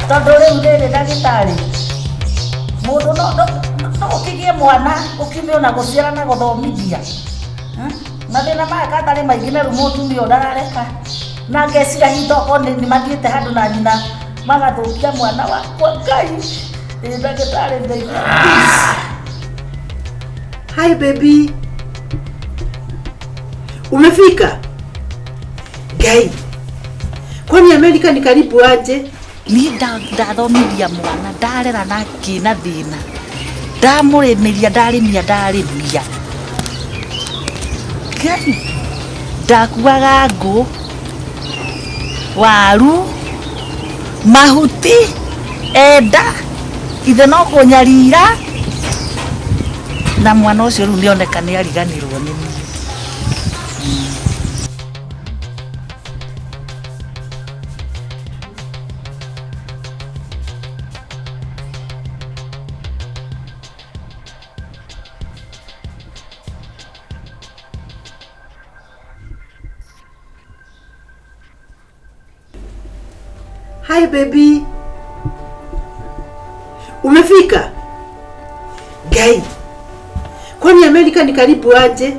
Tondũ rĩu rĩrĩ ndagĩtarĩ, mũndũ no ũkĩgĩe mwana ũkiume ona gũciara na gũthomithia. Mathĩna maya katarĩ maingĩ na rĩu mũtumia ũyũ ndarareka. Na ngeciria hihi tokorwo nĩ mathiĩte handũ na nyina magathũkia mwana wakwa. Ngai, ĩ ndagĩtarĩ ndeithia please. Hi baby. Umefika? Ngai. Kwani Amerika ni karibu aje? Niĩ ndathomithia mwana ndarera na kĩna thĩna ndamũrĩmĩria ndarĩmia ndarĩmia Ngai ndakuaga ngũ waru mahuti enda ithe no kũnyarira na mwana ũcio rĩu nĩoneka nĩ ariganĩrwo nĩ niĩ. Hi baby. Umefika? Ngai. Kwani Amerika ni karibu aje?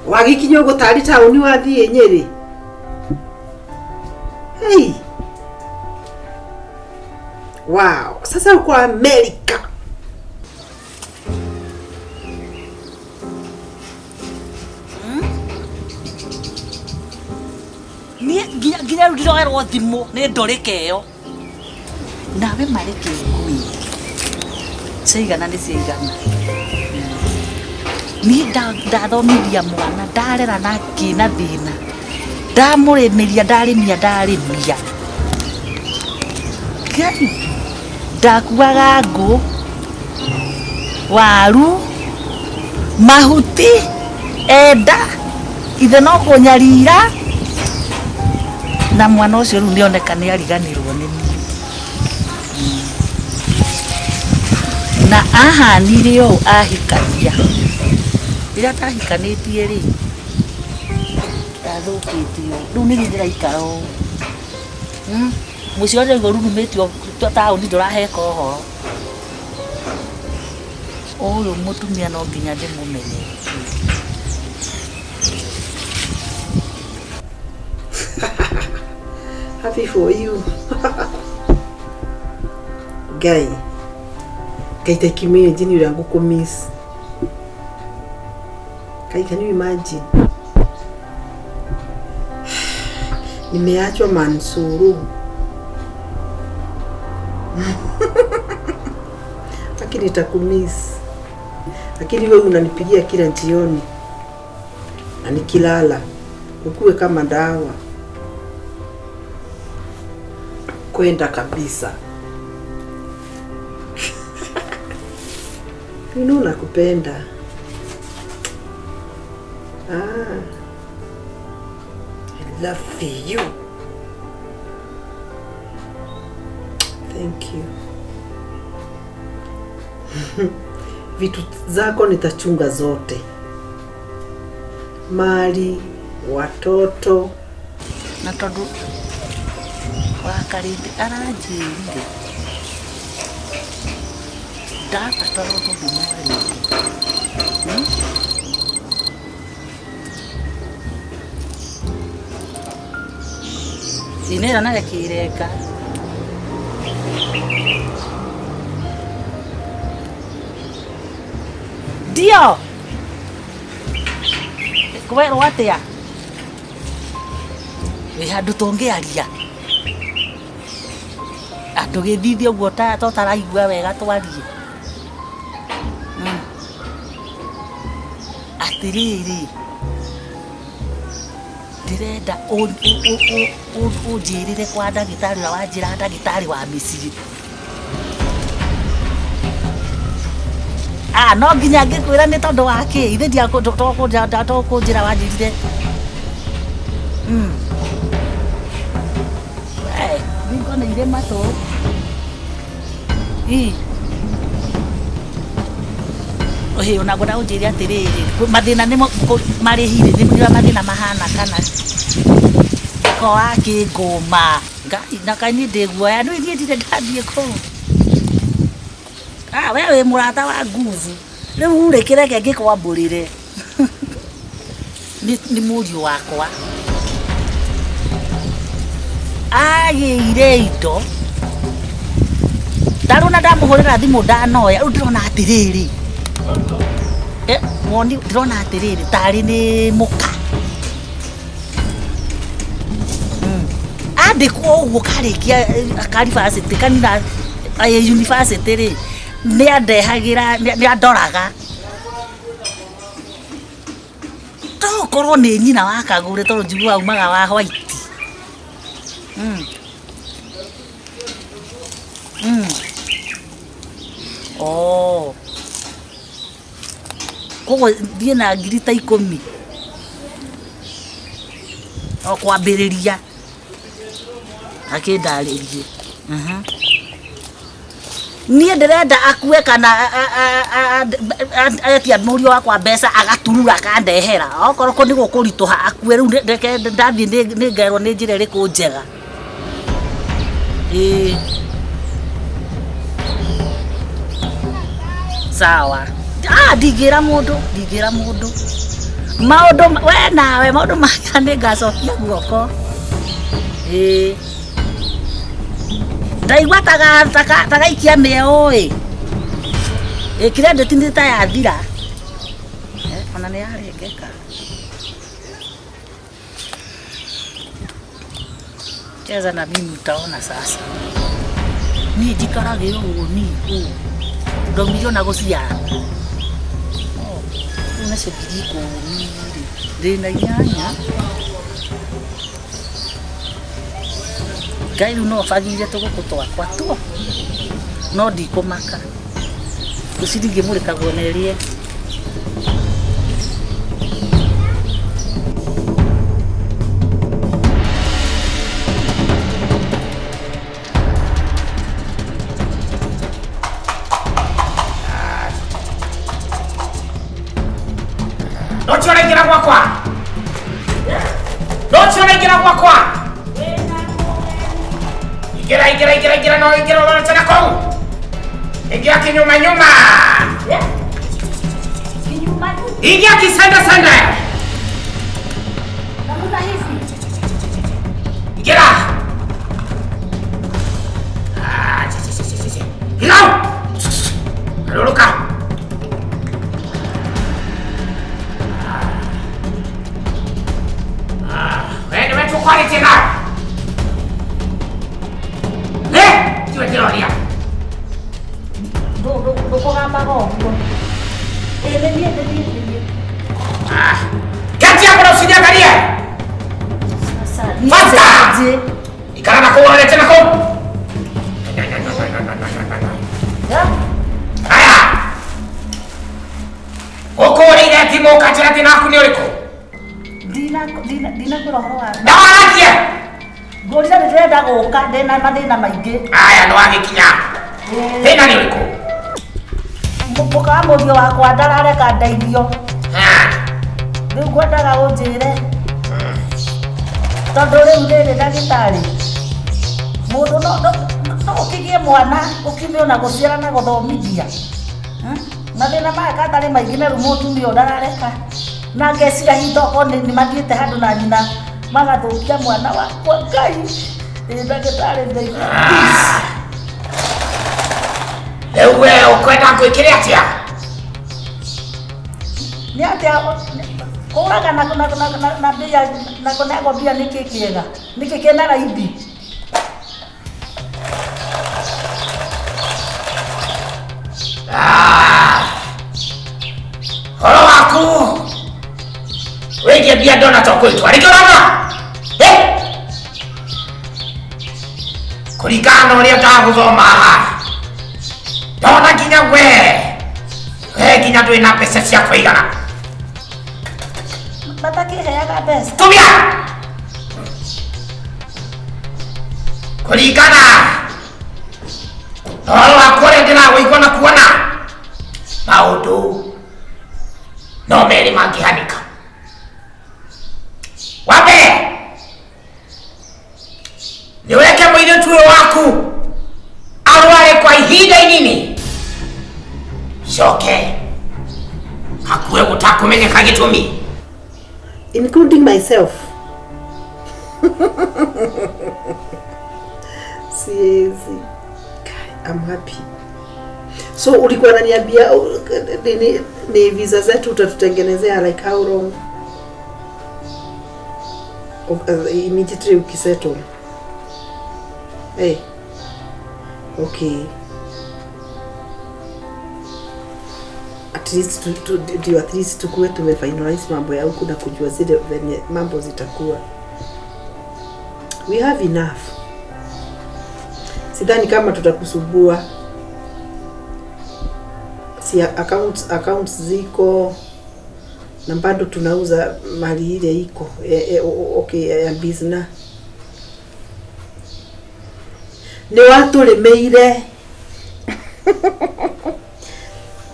Wagikinya ũguo tarĩ taũni wathiĩ Nyĩrĩ? Hey. Wow, sasa uko Amerika. Niĩ nginya nginya rĩu ndiroerwo thimũ nĩ ndũrĩka ĩyo. Nawe mareke ngui. Ciaigana nĩ ciaigana. Niĩ ndathomithia mwana ndarera na kĩna thĩna ndamũrĩmĩria ndarĩmia ndarĩmia. Ngai ndakuaga ngũ, waru, mahuti, enda, ithe no kũnyarira na mwana ũcio rĩu nĩoneka nĩ ariganĩrwo nĩ niĩ. Na ahanire ũũ ahikania, rĩrĩa ndahikanĩtie rĩ, ndathũkĩtio, rĩu nĩniĩ ndĩraikara ũũ. Mũciĩ ũrĩa ndĩraigua ũrurumĩtio taũni ndũraheka ũhoro. Ũyũ mũtumia no nginya ndĩmũmenye. Happy for you. Ngai. Ngai ta imagine ũrĩa ngũkũmiss. Ngai, can you imagine? Nimeachwa Mansuru. Lakini nitakumiss. Lakini wewe unanipigia kila jioni na nikilala ukuwe kama dawa kwenda kabisa. You know nakupenda. Ah, I love you. Thank you. Vitu zako nitachunga zote, mali, watoto. Na tondũ wa Karĩndĩ aranjĩrire ndabatara ũndũ ndĩmwarĩrie. Ĩ nĩ ĩyo nayo ĩkĩrenga. Ndio. Kwerwo atĩa? Wĩ handũ tũngĩaria? Ndũgĩthithie ũguo ta ũtaraigua wega twarie. Atĩrĩrĩ, ndĩrenda ũnjĩrĩre kwa ndagĩtarĩ ũrĩa wanjĩra ndagĩtarĩ wa mĩciĩ. Ah, no nginya ngĩkwĩra nĩ tondũ wa kĩ? Ithe tokũnjĩra wanjĩrire. We, thingo nĩ irĩ matũ. Ĩ. Ĩĩ ona ngwenda ũnjĩre atĩrĩrĩ, mathĩna nĩmo marĩhi rĩ, nĩ ũrĩa mathĩna mahana kana? Mũthako wa kĩngũma. Ngai na kaĩ niĩ ndĩ guoya, nĩ niĩ ndirĩ ndathiĩ kũu. Ah, we wĩ mũrata wa nguvu. Rĩu rĩ kĩreke ngĩkwambũrĩre. Nĩ mũriũ wakwa. Agĩire indo. Ndarona ndamũhũrĩra thimũ ndanoya, rĩu ndĩrona atĩrĩrĩ. Eh, woni ndĩrona atĩrĩrĩ, tarĩ nĩ mũka. Andĩkwo ũguo karĩkia karibacĩtĩ kanina university rĩ, nĩ andehagĩra, nĩ andoraga. To ũkorwo nĩ nyina wa kagũre tondũ njiguaga aumaga wa white. Oh. Koguo thiĩ na ngiri ta 10. O kwambĩrĩria. Akĩndarĩrie. Niĩ ndĩrenda akue kana etia mũriũ wakwa mbeca agaturura akandehera. Okorwo kũ nĩ gũkũritũha akue rĩu reke ndathiĩ nĩ ngerwo nĩ njĩra ĩrĩkũ njega. Ĩĩ. Sawa. Ah, ndingĩra mũndũ, ndingĩra mũndũ. Maũndũ we nawe maũndũ maya nĩ ngacokia guoko. Ĩĩ. Ndaigua tagaikia mĩeũ ĩ. Ĩ credit nĩ ta yathira. Ona nĩ yarengeka. Cheza na mimi utaona sasa. Niĩ njikarage ũguo niĩ ũũ. Ndaumire ona gũciara. Rĩu nacio ngiri 10 rĩ, ndĩna 8. Ngai rĩu no bagire tũgũkũ twakwa tuo. No ndikũmaka. Ciringi ĩmũrĩkagwo na ĩrĩe. Ndocio ũraingĩra gwakwa. Ndocio ũraingĩra gwakwa. Ingĩra, ingĩra, ingĩra, ingĩra, no ingĩra ũrorete na kũu. Ingia kinyuma nyuma. Kinyuma nyuma. Ingia kisanda sanda. Namna hivi. Ingĩra. Ah, chi, chi, chi, chi, chi. Ingĩra. Garũrũka. We nĩwe tũkwarĩtie nawe. Ĩ, tiwe ndĩroria. Ndũkũgambaga ũguo. Ĩ nĩ niĩ, nĩ niĩ, nĩ niĩ. Ah, Keti hapo na usiniangalie. Sasa, niĩ Faster! nje. Ikara na kũu ũrorete na kũu. Haya. Ũkũrĩire thimũ ũkanjĩra thĩna waku nĩ ũrĩkũ? Ndinakwĩra ũhoro wa Na waragie. Ngũrire nĩ ndĩrenda gũka ndĩna mathĩna maingĩ. Aya nĩ wagĩkinya. Thĩna nĩ ũrĩkũ? Mũka wa mũriũ wakwa ndarareka ndeithio. Ah, Rĩu ngwendaga ũnjĩre. Tondũ rĩu rĩrĩ ndagĩtarĩ. Mũndũ no ũkĩgĩe mwana ũkiume ona gũciara na gũthomithia. Mathĩna maya katarĩ maingĩ na rĩu mũtumia ũyũ ndarareka. Na ngeciria hihi tokorwo nĩ mathiĩte handũ na nyina magathũkia mwana wakwa. Ngai, ĩ ndagĩtarĩ ndeithia. Rĩu we ũkwenda ngwĩkĩre atĩa? Nĩ atĩa kũraga na mbia na kũnengwo mbia nĩkĩ kĩega? Nĩkĩ kĩna raithi? Ũhoro waku wĩgiĩ mbia ndona to kwĩtwa rĩngĩ ũrona? Kũringana na ũrĩa ndagũthoma haha ndona nginya we nginya ndũrĩ na mbeca cia kũigana. Matakĩheaga mbeca. Tumia! Kũringana na ũhoro waku ũrĩa ndĩrawũigua na kuona maũndũ no merĩ mangĩhanĩka. Wa mbere Coke hakue gũtakũmenyeka gĩtũmi. Including myself. Siezi. I'm happy. So ulikuwa unaniambia ni visa zetu utatutengenezea like how long? Immediately ukisettle. Hey. Okay. At least ndio at least tukuwe tumefinalize mambo ya huku na kujua zile venye mambo zitakuwa. We have enough. Sidhani kama tutakusumbua. Si accounts ziko na bado tunauza mali ile iko okay ya business. Ni watũrĩmĩire.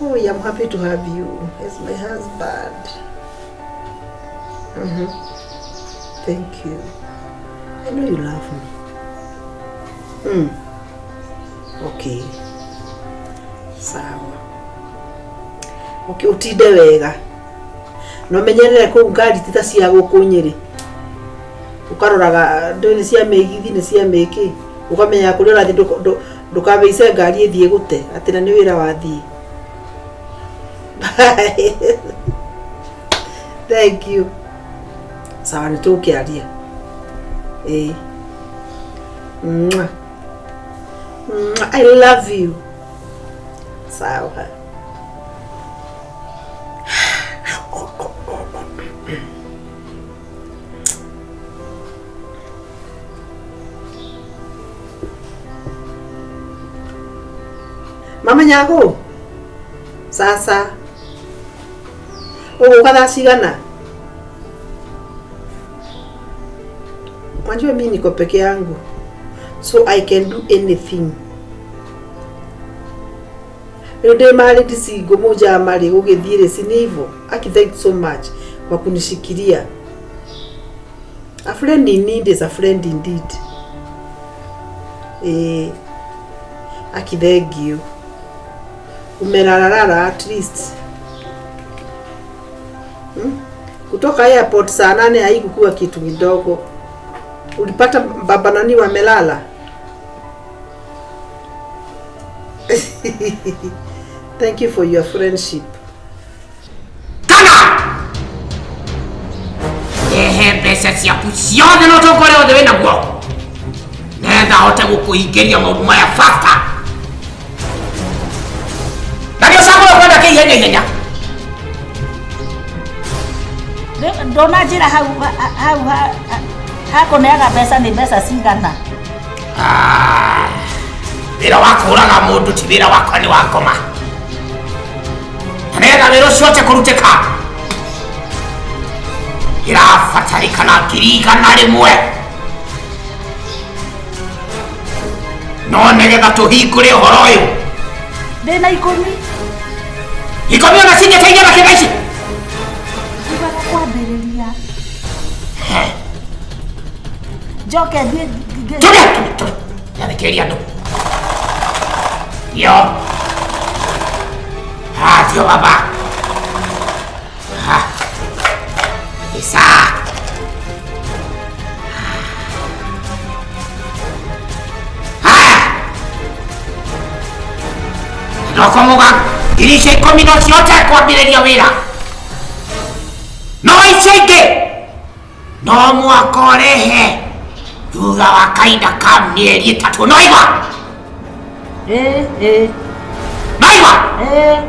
Oh, I'm happy to have you as my husband. Thank you. I know you love me. Okay. Sawa. Okay, utinde wega. No menyerere kũu ngari ti ta cia gũkũ Nyĩrĩ. Ũkaroraga ndũĩ nĩ cia mĩgithi nĩ cia mĩkĩ. Ũkamenya kũrĩa ũrathiĩ ndũkabeice ngari ĩthiĩ gũte atĩ na nĩ wĩra wathiĩ. Bye. Thank you. Sawa, nĩ tũgũkĩaria. Ĩĩ. Mwah. Mwah. I love you. Sawa. Mama Nyago. Sasa. Ũgũka thaa cigana? Unajua mimi niko peke yangu. So I can do anything. Rĩu ndĩ marĩ ndicingo mũja marĩ gũgĩthiĩ rĩ, si ni hivyo? Aki, thank you so much kwa kunishikilia. A friend in need is a friend indeed. Aki, thank you. Umelalalala at least. Kutoka airport saa 8 haikukuwa kitu kidogo. Ulipata baba nani wamelala? Thank you for your friendship. Kana! Ehe, mbeca ciaku ciothe no ũtonga ũrĩa wothe wĩnaguo. Nĩgetha hote gũkũhingĩria maũndũ maya faster. Na nĩ ũcagũre kwenda kĩ ihenya ihenya. Ndona njĩra hau hau hakũneaga mbeca nĩ mbeca cigana? Wĩra wa kũũraga mũndũ ti wĩra wakwa nĩ wa ngoma. Na nĩgetha wĩra ũcio ũhote kũrutĩka ĩrabatarĩkana 100,000. No nĩgetha tũhingũre ũhoro ũyũ. Ndĩna 10. 10 ona cingĩteithia na kĩtha ici? Njugaga kwambĩrĩria. Njoke thiĩ Tũge! Nyathĩkĩrĩria andũ. Yo. Ha, tio baba. Ha. Isa. Ha. Ndokomuga ngiri icio 10 no cihote kwambĩrĩria wĩra. No icio ingĩ no mũhaka ũrehe thutha wa kahinda ka mĩeri 3. No igua? Ĩĩ. No igua? Ĩĩ.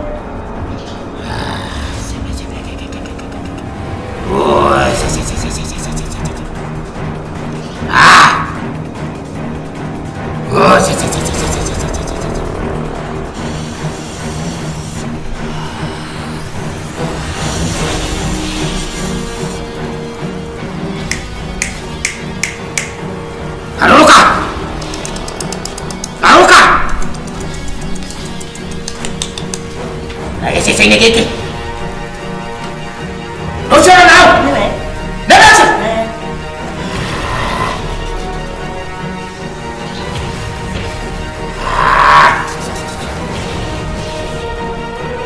Garũrũka! Garũrũka! Na gĩcicio-inĩ gĩkĩ. Rũciũ nao? Nĩwe. Nĩ rũciũ?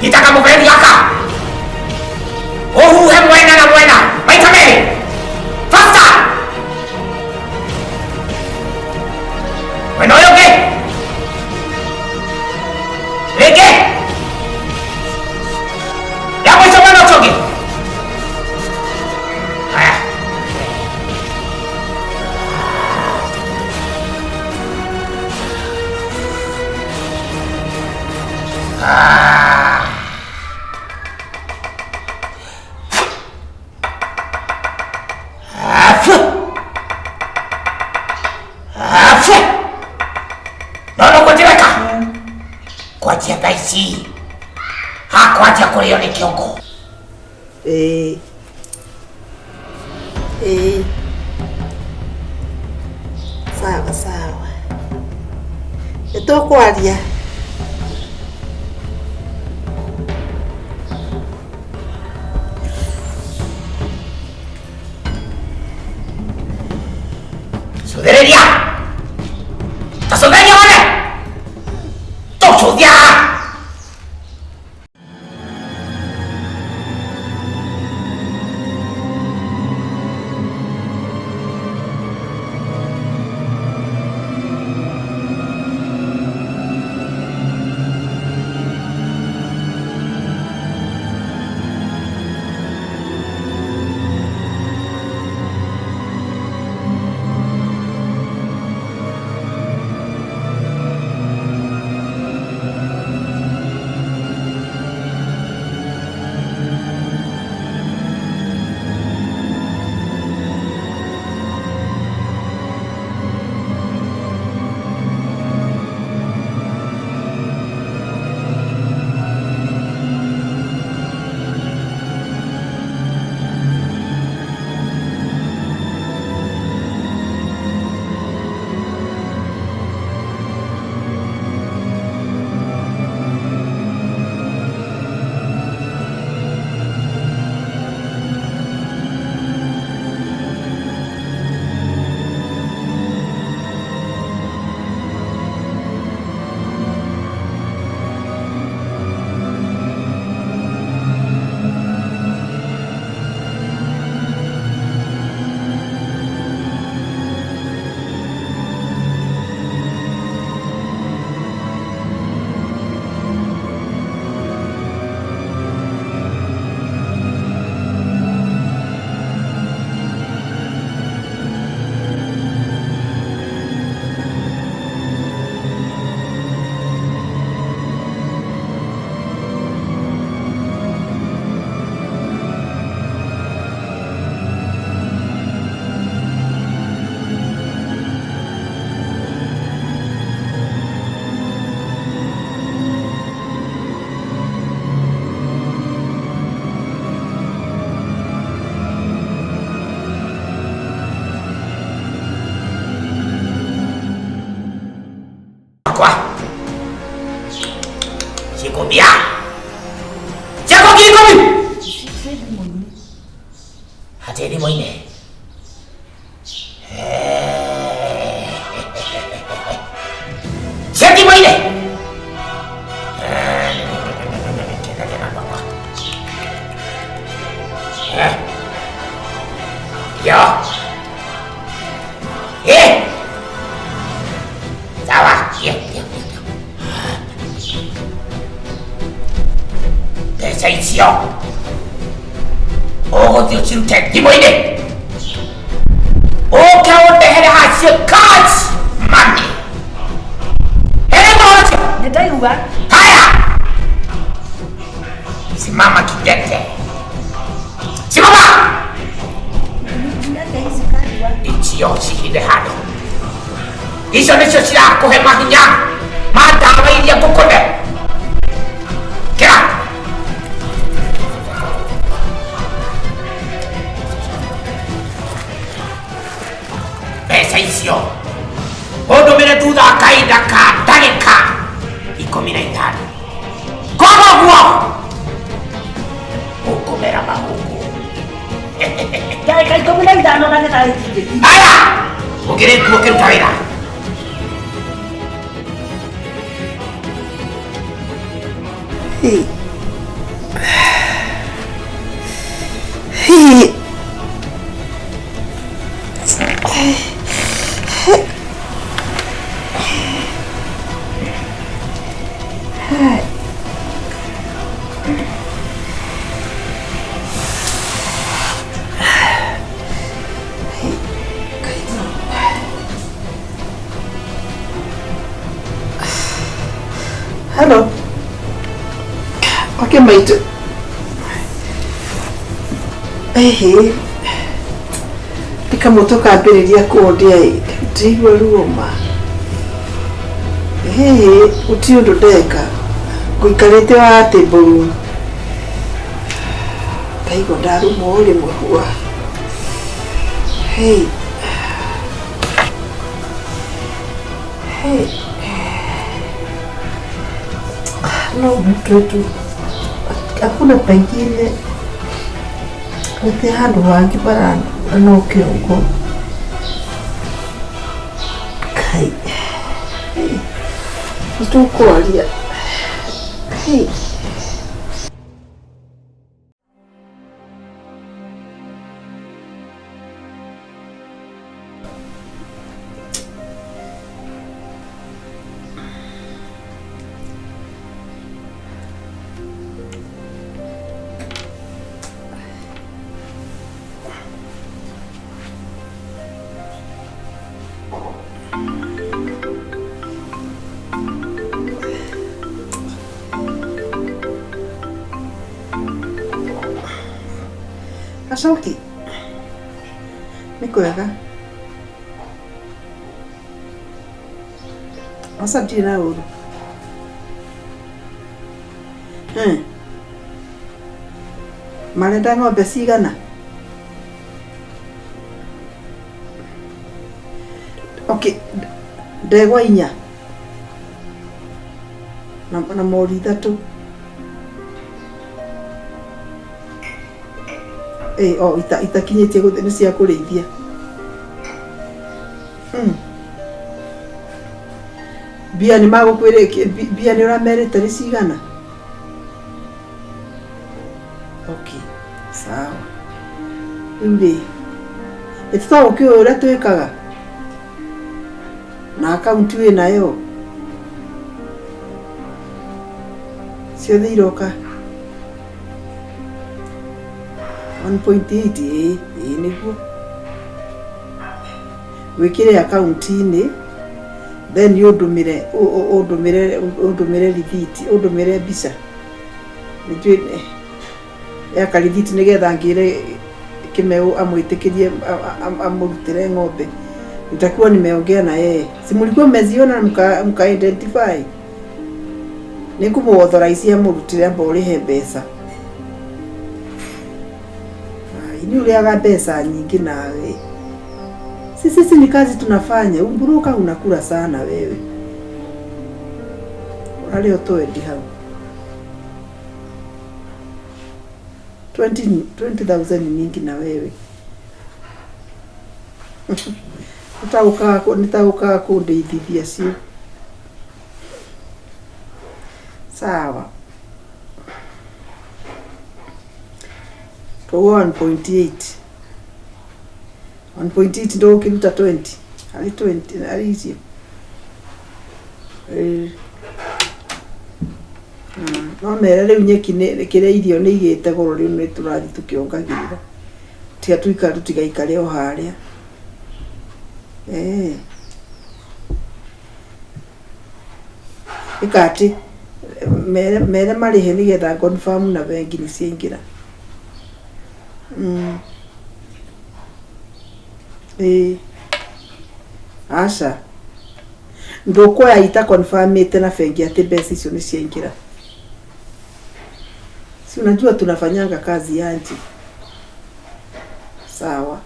Ĩĩ. Kwanjia thaa ici hakwanjia kũrĩo nĩ kĩongo. Ĩĩ, ĩĩ, sawa sawa, nĩ tũkwaria. Cũthĩrĩria, ta cũthĩrĩria wone tũcũthia. Kwa ciĩkũmbia ciakwa 10,000. Ciĩ thimũ-inĩ. Atĩ thimũ-inĩ. Cia thimũ-inĩ. Yo. Eh. Sawa. Yo, yo, yo. Mbeca icio ũgũthiĩ ũcirute thimũ-inĩ, ũke ũndehere hacio cash money. Here ũhoro ũcio. Nĩ ndaigua. Haya, simama kidete, simama. Nĩke ici kanua. Icio cihithe handũ, icio nĩcio cirakũhe mahinya ma ndawa iria ngũkũne kĩra. Mbeca icio ũndũmĩre thutha wa kahinda ka ndagĩka 15. Kwaga ũguo ũkũmera mahũngũ. Ndagĩka 15 ndagĩtarĩ itingĩkinya. Haya, ũngĩrĩkuo ũkĩruta wĩra. Hey. Hey. Hello. Okay, mate. Ehe. Ndikamoto kambĩrĩria kũndia ĩ, ndĩraigua ruo ma. Ehe, gũtirĩ ũndũ ndeka. Ngũikarĩte o haha table room. Ndaigua ndarũmwo rĩmwe hua. Hey. Hey. No mtu wetu hakuna pengine gũtirĩ handũ hangĩ barandura no kĩongo. Kai. Nĩtũkwaria. Hey. Gacoki nĩ kwega aca ndirĩ na ũru. Hmm. Marenda ng'ombe cigana? Okay, ndegwa inya na mori ithatũ. Ĩ, o itakinyĩtie nĩ cia kũrĩithia. Mbia nĩ magũkwĩrĩ mbia nĩ ũramerĩte nĩ cigana? Okay, sawa. Rĩu rĩ, ĩ tũtagũkĩũĩ ũrĩa twĩkaga? Na akaunti wĩ nayo? Ciothe iroka 1.8 ĩĩ, ĩĩ nĩguo. Wĩkĩre akaunti-inĩ then ũndũmĩre ũndũmĩre ũndũmĩre rithiti, ũndũmĩre mbica. Nĩnjũĩ ya karithiti nĩgetha ngĩre Kĩmeu amwĩtĩkĩrie amũrutĩre ng'ombe. Nitakuwa nimeongea na yeye. Si mlikuwa mmeziona mka identify? Nĩ ngũmũ authorize amũrutĩre amba ũrĩhe mbeca. Ai, nĩ ũrĩaga mbeca nyingĩ nawe. Sisi ni kazi tunafanya. Umburuka unakula sana wewe. Ũrarĩa ũtwendi hau. 20 20,000 ni mingi na wewe. Nĩtagũkaga kũndeithithia cio. Sawa. Twauga 1.8. 1.8 ndũgũkĩruta 20. Harĩ 20 harĩ icio. Ĩĩ. No mere rĩu nyeki nĩ kĩrĩa irio nĩ igĩte goro rĩu nĩ tũrathiĩ tũkĩongagĩrĩra. Tiga tũikare tũtigaikare o harĩa. Ĩĩ. Ĩka atĩ mere mere marĩhe nĩgetha confirm na bengi nĩ ciaingĩra. Ĩĩ. Aca. Ndũkuoya ita confirmĩte na bengi atĩ mbeca icio nĩ ciaingĩra. Si unajua tunafanyanga kazi aje. Sawa.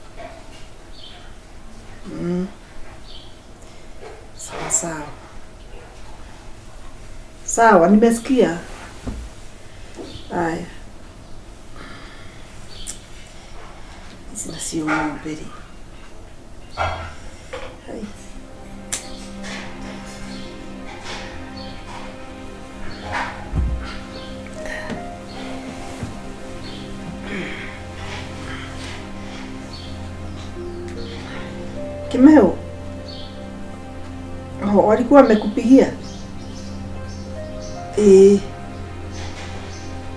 Sawa sawa. Sawa, nimesikia. Haya. Ici nacio ng'ombe rĩ. Hai. Kimeo, oh, walikuwa wamekupigia? Eh,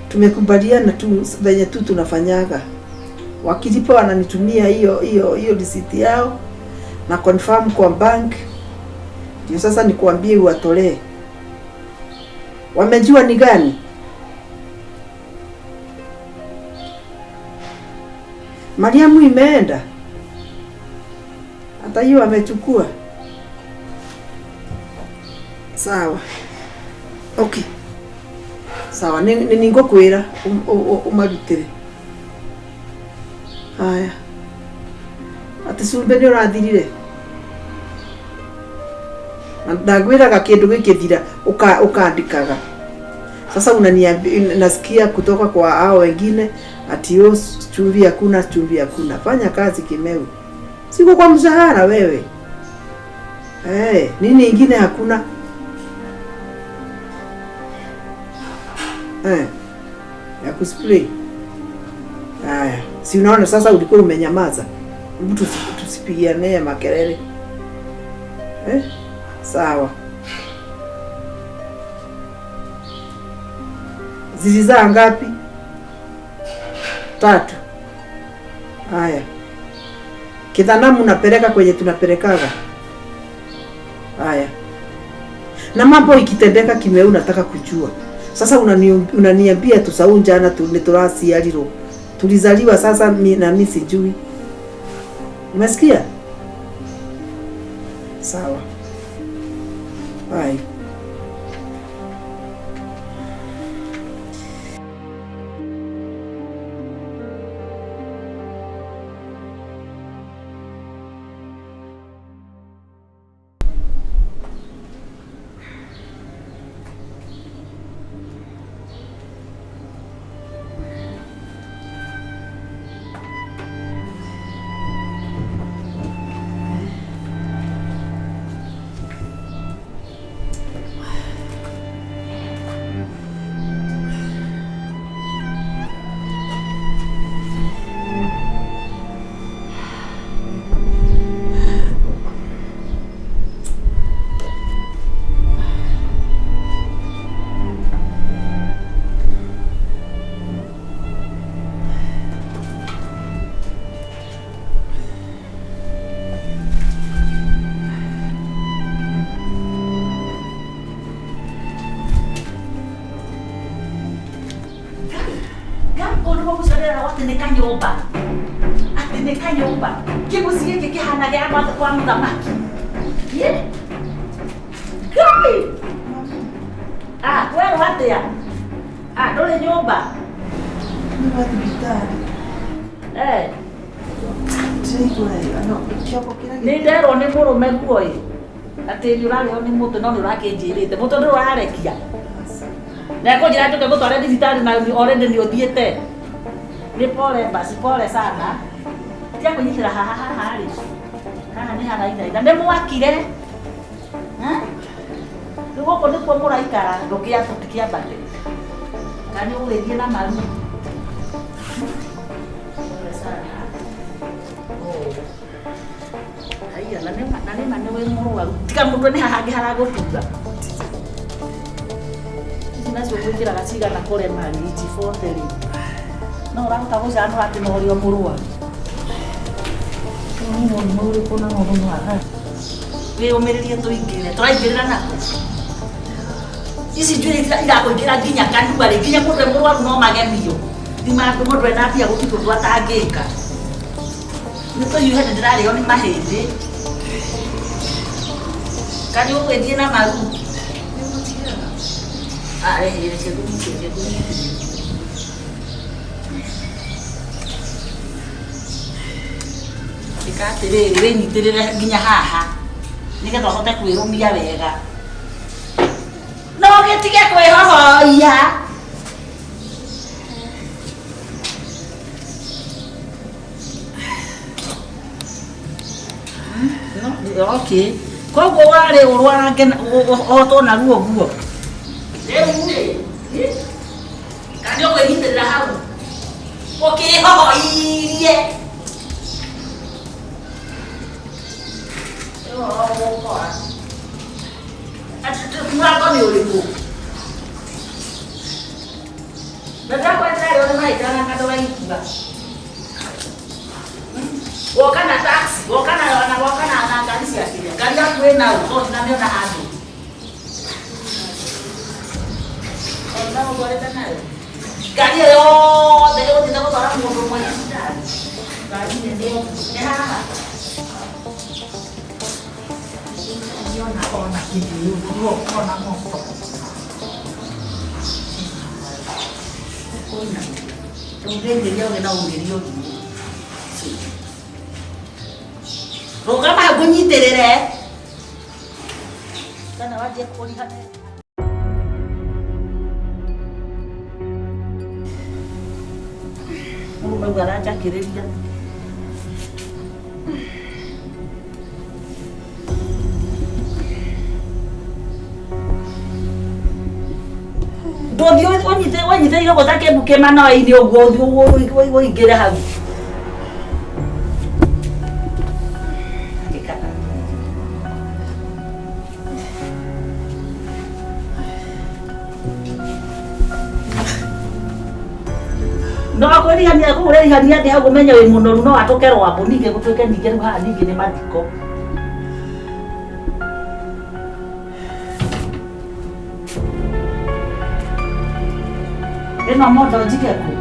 tumekubaliana tu venye tu tunafanyaga. Wakilipa wananitumia hiyo hiyo hiyo receipt yao na confirm kwa bank, ndio sasa nikuambie uwatolee. Wamejua ni gani? Mariamu imeenda hata hiyo amechukua. Sawa, okay. Sawa, nĩ ningũkwĩra ũmarutĩre. Haya. Atĩ cumbĩ nĩ ũrathirire? Na ndagwĩraga kĩndũ gĩkĩthira ũkandĩkaga. Sasa unaniambia, nasikia kutoka kwa hao wengine ati yo chumvi hakuna, chumvi hakuna. Fanya kazi Kimeu. Siko kwa mshahara wewe. Eh, nini ingine hakuna? Eh, ya kuspray. Haya, si unaona sasa ulikuwa umenyamaza. Hebu tusipigiane makelele. Eh? Sawa. Zilizaa ngapi? 3. Haya. Kithanamu napeleka kwenye tunapelekaga. Haya. Na mambo ikitendeka Kimeu nataka kujua. Sasa unaniambia tusahau jana turasialiro. Tulizaliwa sasa na mimi sijui. Umesikia? Sawa. Bye. Atĩ nĩ kanyũmba kĩmũciĩ gĩkĩ kĩhana gĩa kwa mũthamaki. Ngai! Ah, kwerwo atĩa? Ah, ndũrĩ nyũmba? Nĩ wa thibitarĩ. Eh. Ndĩraigua wega, no kĩongo kĩrĩa Nĩ nderwo nĩ mũrũme guo ĩ. Atĩ nĩ ũrarĩo nĩ mũtwe no nĩ ũrakĩnjĩrĩte. Mũtwe ndũrĩ ũrarekia. Na ekũnjĩra njũke ngũtware thibitarĩ na already nĩ ũthiĩte. Nĩ pole basi, pole sana. Tia kwĩnyitĩra haha haha rĩ. Haha nĩ harainaina. Nĩ mwakire. Rĩu gũkũ nĩkuo mũraikara ndũkĩambate. Kana nĩ ũgũgĩthiĩ na maru. Pole sana. Oh. Haiya, na nĩ ma nĩ wĩ mũrwaru. Tiga mũtwe nĩ haha hangĩ haragũtura. Ici nacio gwĩkĩraga cigana kũrema rĩ, ici 40 rĩ. No ũrahota gũcanũra atĩ no ũrĩ o mũrwaru. Ũyũ nĩ mũrimũ ũrĩkũ na mũrimũ wa wĩyũmĩrĩrie tũingĩre. Tũraingĩrĩra nakũ? Ici njuĩrĩ irakũingĩra nginya kanua rĩ, nginya mũndũ e mũrwaru no magemio. Thima mũndũ ena mbia gũtirĩ ũndũ atangĩka. Nĩ tũhiũhe nĩ ndĩrarĩo nĩ mahĩndĩ. Kana nĩ ũgũgĩthiĩ na maru? Ah, rehe reke ngũnyitĩrĩre, ngũnyitĩrĩre. Ĩka atĩrĩrĩ, wĩnyitĩrĩre nginya haha nĩgetha ũhote kwĩrũmia wega. No gĩtige kwĩhohoia. No, okay. Koguo warĩ ũrwarange ũhotwo naruo ũguo. Rĩu rĩ, kana nĩ ũkwĩnyitĩrĩra hau ũkĩhohoirie. Rĩu ũgũkora. Atĩ mũrango nĩ ũrĩkũ? Na ndĩrakwendera nĩ mahĩtana na ndũraigua. Woka na taxi, woka na woka na ngari cia kĩrĩa. Ngari yaku ĩna ũ, tondũ ndinamĩona handũ. Tondũ ndagũtwarĩte nayo. Ngari ĩyo yothe ĩgũthiĩte gũtwara mũndũ ũmwe thibitarĩ. Ngari nene nĩ haha. Ona ona kĩndũ ona moto. Rĩu ndĩngĩria ũgĩ na ũngĩria ũthiũ. Rũgama hau ngũnyitĩrĩre. Kana wanjie kũriha. Mũrũme ũguo aranjakĩrĩria. Ndũthiĩ ũnyite ũnyitĩrĩire ũguo ta kĩmbu kĩ manoe-inĩ ũguo ũthiĩ ũingĩre hau. Andĩka. No kwĩrihania kũu ũrerihania thĩ hau ũmenye wĩ mũnoru no atũke rwambũ ningĩ gũtuĩke ningĩ rĩu haha ningĩ nĩ mathiko. Ĩno mondo njige kũ?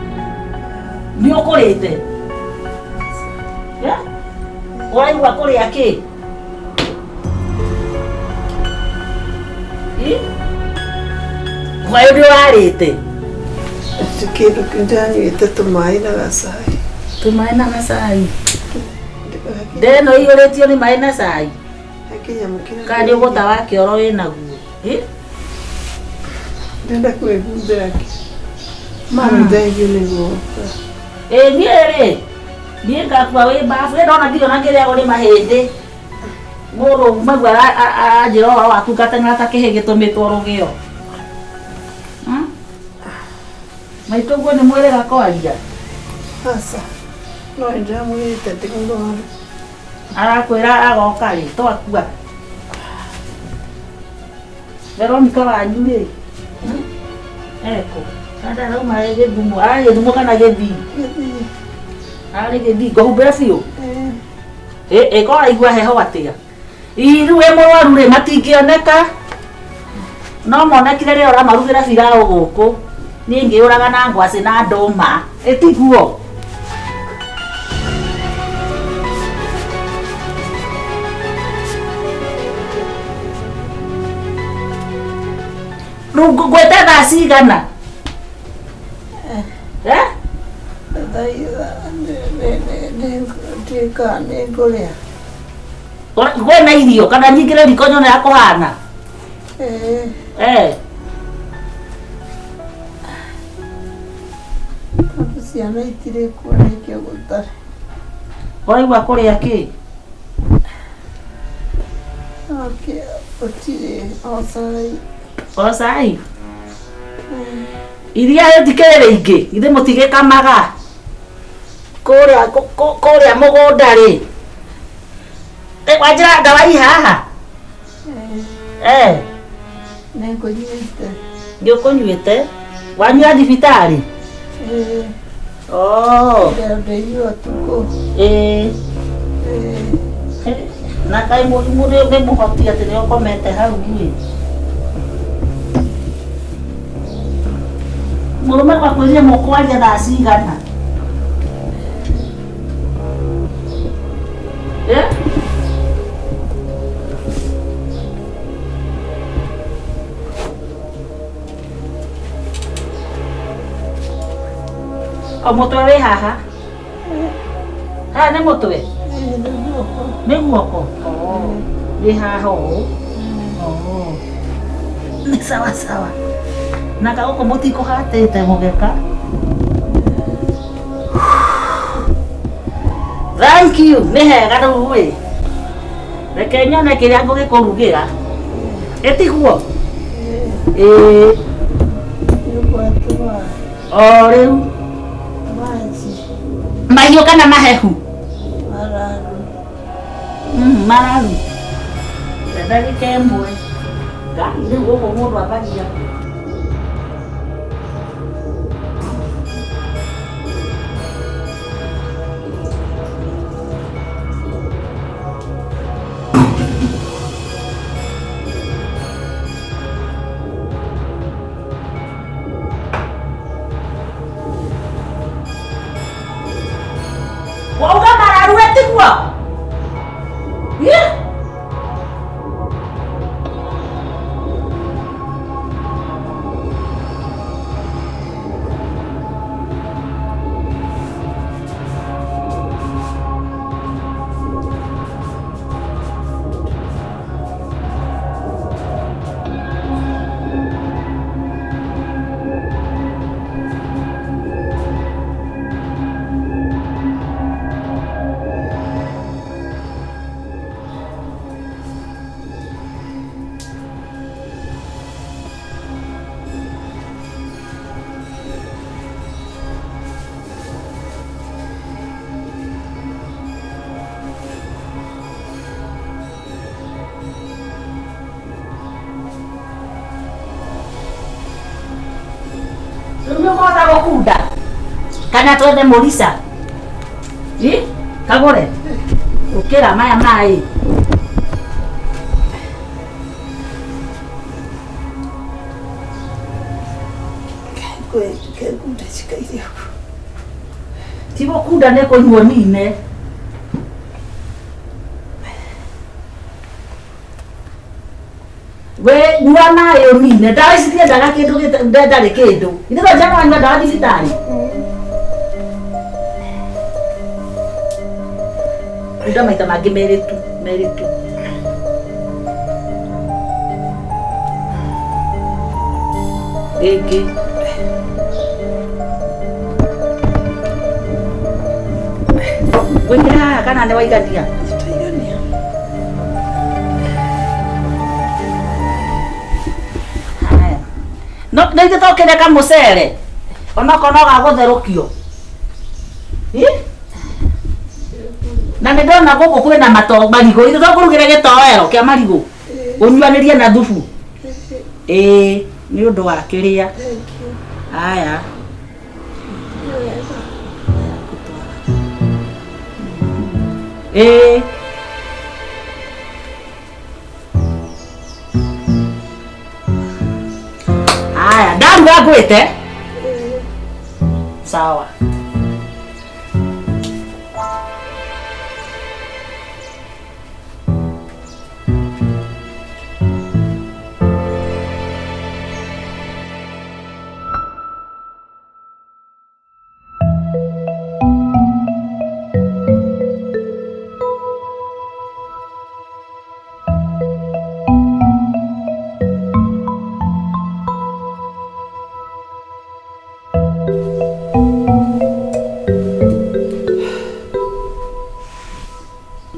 Nĩ ũkũrĩte? Eh? Ũraigua kũrĩa kĩ? Ĩ? Hwaĩ nĩ ũrarĩte? Kĩndũ ndanyuĩte tũmaĩ na gacai. Tũmaĩ na gacai. Ndeno ĩiyũrĩtio nĩ maĩ na cai. He kĩnyamũ kĩrĩa Kana nĩ ũgũta wa kĩoro wĩ naguo? Ĩ? Ndĩrenda kwĩhumbĩra kĩ. Mami thengiũ nĩ guoka. Ĩ niĩ rĩ, niĩ ngakua wĩ mbabu, ĩ ndona ndirĩ ona ngĩrĩagwo nĩ mahĩndĩ. Mũndũ umaguo aranjĩra ũhoro waku ngateng'era ta kĩhĩ gĩtũmĩtwo rũgĩo. Maitũ guo nĩ mwĩrĩga kwaria? Aca, no nĩndĩramwĩrĩte ndĩ mũrwaru. Arakwĩra agoka rĩ, twakua. Veronica wanyu rĩ, ekũ? Kana arauma Gĩthumo, ararĩ Gĩthumo kana Gĩthii? Gĩthii. Ararĩ Gĩthii, ngũhumbĩre biũ? Ĩĩ. Ĩ, ko ũraigua heho atĩa? Ii, rĩu wĩ mũrwaru rĩ, matingĩoneka. No monekire rĩrĩa ũramarugĩra pilau gũkũ. Niĩ ngĩũraga na ngwacĩ na ndũma. Ĩ tiguo? Rĩu ngwĩte thaa cigana? Eh? Ndiũĩ nĩ ngũrĩa. Kwĩna irio kana nyingĩre riko nyone ya kũhana? Ĩĩ. Eh. Tondũ ciana itirĩ kuo nĩkĩo gũtarĩ. Ũraigua kũrĩa kĩ? Okay, gũtirĩ o cai. O cai? Iria rĩtikĩrĩ rĩingĩ, ithe mũtigĩkamaga kũrĩa kũrĩa mũgũnda rĩ. Wanjĩra ndawa i haha? Eh. Nĩngũnyuĩte. Nĩũkũnyuĩte? Wanyua thibitarĩ? Ĩĩ. Oh. Ndĩnyua ũtukũ. Ĩĩ. Na kaĩ mũrimũ nĩ mũhoti atĩ nĩ ũkomete hau ĩ. Mũrũme akwĩrire mũkwaria thaa cigana? Eh? O mũtwe wĩ haha? Haha nĩ mũtwe? Nĩ guoko? Wĩ haha ũũ? Nĩ sawa sawa. Na kagũkũ mũtikũhatĩte mũgeka? Thank you. Nĩ hega rĩu ĩ. Reke nyone kĩrĩa ngũgĩkũrugĩra. Ĩtiguo? Ĩĩ. O rĩu. Mahiũ kana mahehu? Mararu. Ndagĩka ĩmwe. Ngai rĩu gũkũ mũndũ ambagia. Wauga mararu etiguo? Yeah. Rĩu nĩ ũkũhota gũkunda kana twethe mũrica? Ĩ, kagũre ũkĩra maya maĩ. Kengunda cikaire ũguo. Ti gũkunda, nĩ kũnyua nine. We nyua maĩ ũnine. Ndawa ici tiendaga kĩndũ ndarĩ kĩndũ. Ithe no wanyua ndawa thibitarĩ. Kunda maita mangĩ merĩ tu, merĩ tu. Rĩngĩ. Gwĩkĩra haha kana nĩ waigania? Nĩtaigania. Haya. No no ithe tokĩrĩa kamũcere onokorwo no ga gũtherũkio. Ĩ? Na nĩ ndona gũkũ kwĩna mato marigũ, ithe tũkũrugĩre gĩtoero kĩa marigũ ũnyuanĩrie na thubu. Ĩĩ, nĩ ũndũ wa kĩrĩa. Thank you. Haya. Nĩ wega. Ĩĩ. Haya, ndaruga ngwĩte. Sawa.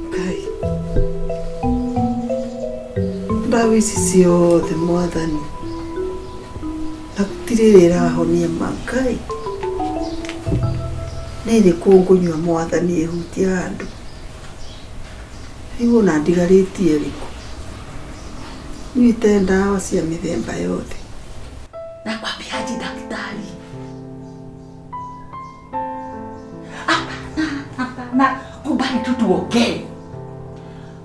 Ngai, ndawa ici ciothe mwathani, na gũtirĩ ĩrĩa ĩrahonia ma. Ngai, nĩ ĩrĩkũ ngũnyua mwathani ĩhutie handũ? Rĩu ona ndigarĩtie ĩrĩkũ? Nyuĩte ndawa cia mĩthemba yothe. Nakwambiaje daktari? Hapana, hapana, kubali tu tuongee.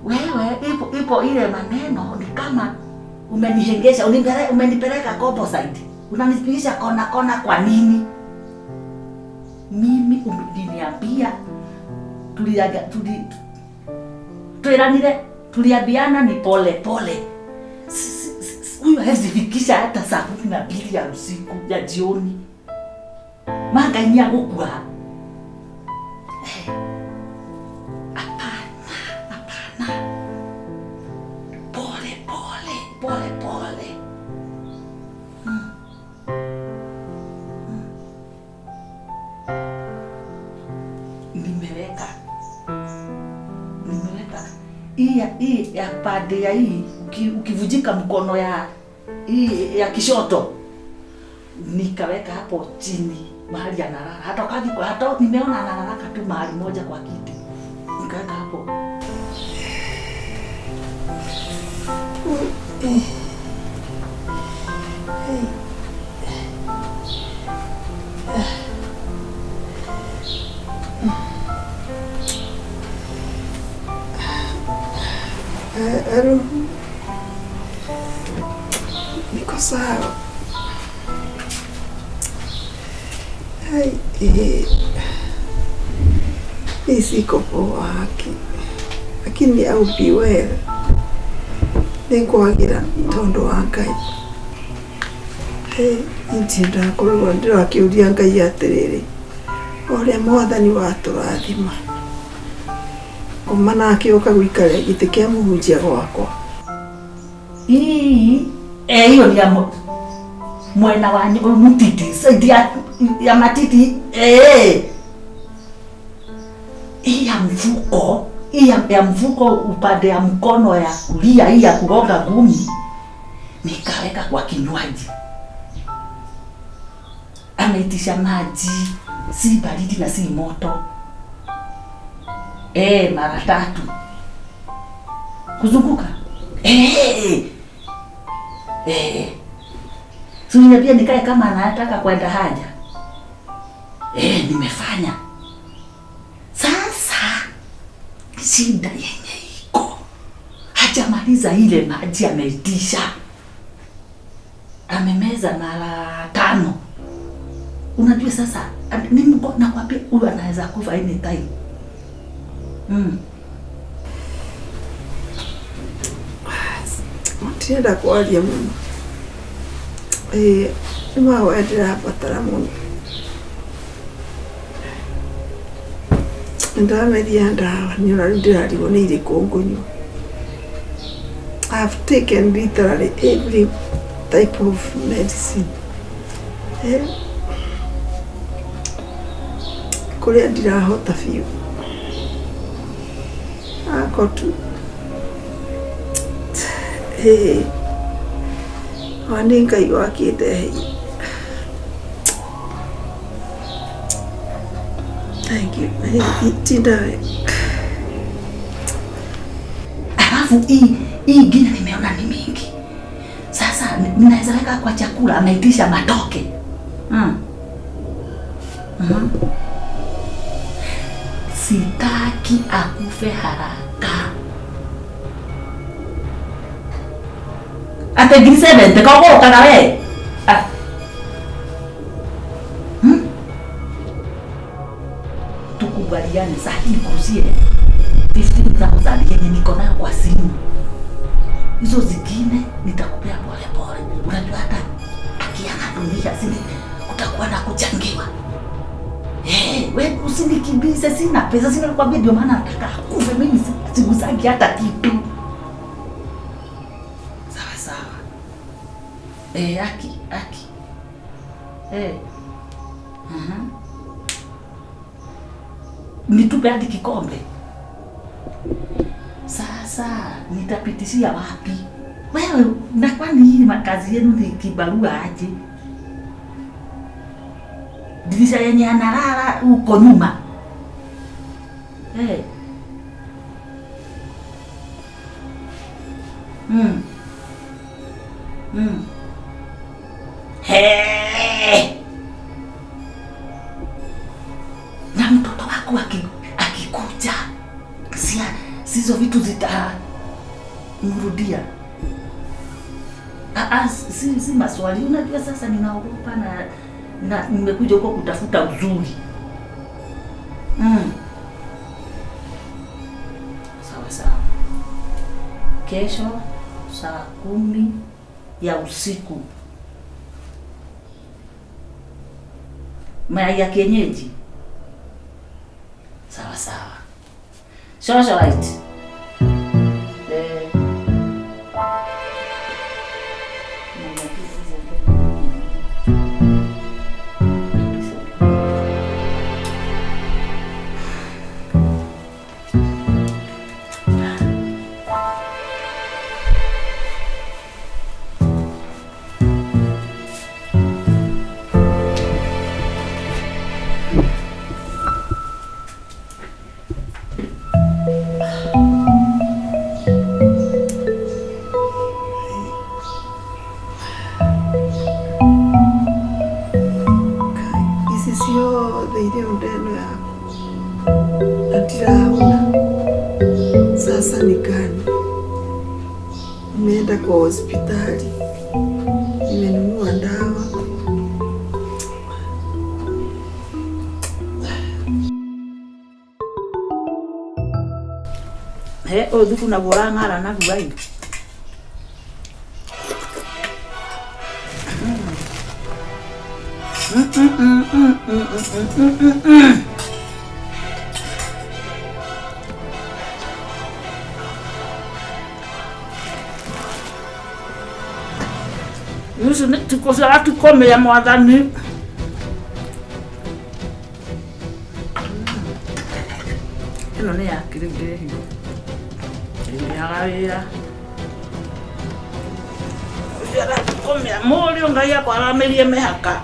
Wewe ipo ipo ile maneno ni kama umenihengesha, umenipeleka composite. Unanipigisha kona kona kwa nini? Mimi uliniambia tuliaga tuli tweranire tuliambiana ni pole pole. Huyu hawezi fikisha hata saa 12 ya usiku ya jioni. Manga ni agũkua. Hapana, hapana. Pole pole, pole pole. Nimeweka. Nimeweka. Hii ya pande ya hii ukivunjika mkono ya hii ya kishoto nikaweka hapo chini mahali analala. Hata kaji hata nimeona analala tu mahali moja kwa kiti. Nikaweka hapo. Hello. Niko sawa. Hai, hii siko poa haki, lakini I will be well. Nĩngwagĩra tondũ wa Ngai. Niĩ ndakoragwo ndĩrakĩũria Ngai atĩrĩrĩ, o ũrĩa mwathani watũrathima kuma nake ũka gũikara gĩtĩ kĩa mũhunjia gwakwa. Hii hiyo ni ya mwena wa mutiti side ya matiti eh. Hii ya mfuko, hii ya mfuko upande ya mkono ya kulia, hii ya kugonga ngumi nikaweka kwa kinywaji. Anaitisha maji, si baridi na si moto. Mara tatu. Kuzunguka. Si uniambia nikae kama anataka kwenda haja. Nimefanya. Sasa shida yenye iko, hajamaliza ile maji ameitisha. Amemeza mara 5. Unajua sasa mimi nakwambia huyu anaweza kufa anytime. Ndirenda kwaria muno. Nĩ mahoya ndĩrabatara mũno. Nĩndameria ndawa, niĩ ona rĩu ndĩrarigwo nĩ irĩkũ ngũnyua. I've taken literally every type of medicine. Kũrĩa ndirahota biũ. Ako tu. Wa nĩ Ngai wakĩndeheire. Thank you. Tinda we. Alafu hii ingine nimeona ni mingi. Sasa ninaweza weka kwa chakula, ameitisha matoke. Sitaki akufe haraka. Ate ngiri 70 kogũrũkaga we. Tukubaliane sasa nikuuzie 15,000 yenye niko nayo kwa simu. Hizo zingine nitakupea pole pole. Unajua hata akiaga dunia sini kutakuwa na kuchangiwa. We usinikimbize, sina pesa, sina kwambia, ndio maana nataka akufe mimi, sigusagi hata kitu. Sawa sawa. Aki. Nitupe hadi kikombe. Sasa nitapitishia wapi? Wewe na kwani hii makazi yenu ni kibarua aje? Dirisha yenye analala huko nyuma. Hey! Na mtoto wako akikuja, sizo vitu zitamrudia. Si maswali. Unajua sasa ninaogopa na nimekuja huko kutafuta uzuri. Sawa sawa. Kesho saa 10 ya usiku. Mayai ya kienyeji. Sawa sawa. Socialite. Sasa ni gani? Nimeenda kwa hospitali, nimenunua dawa. Uthuku naguo ũrang'ara naguo ai. Ici nĩ tukomĩa mwathani. Ĩno nĩ ya kĩrĩu ndĩrehire. Ĩrĩaga wĩra. Ũcio mũriũ Ngai akwaramĩrie mĩhaka.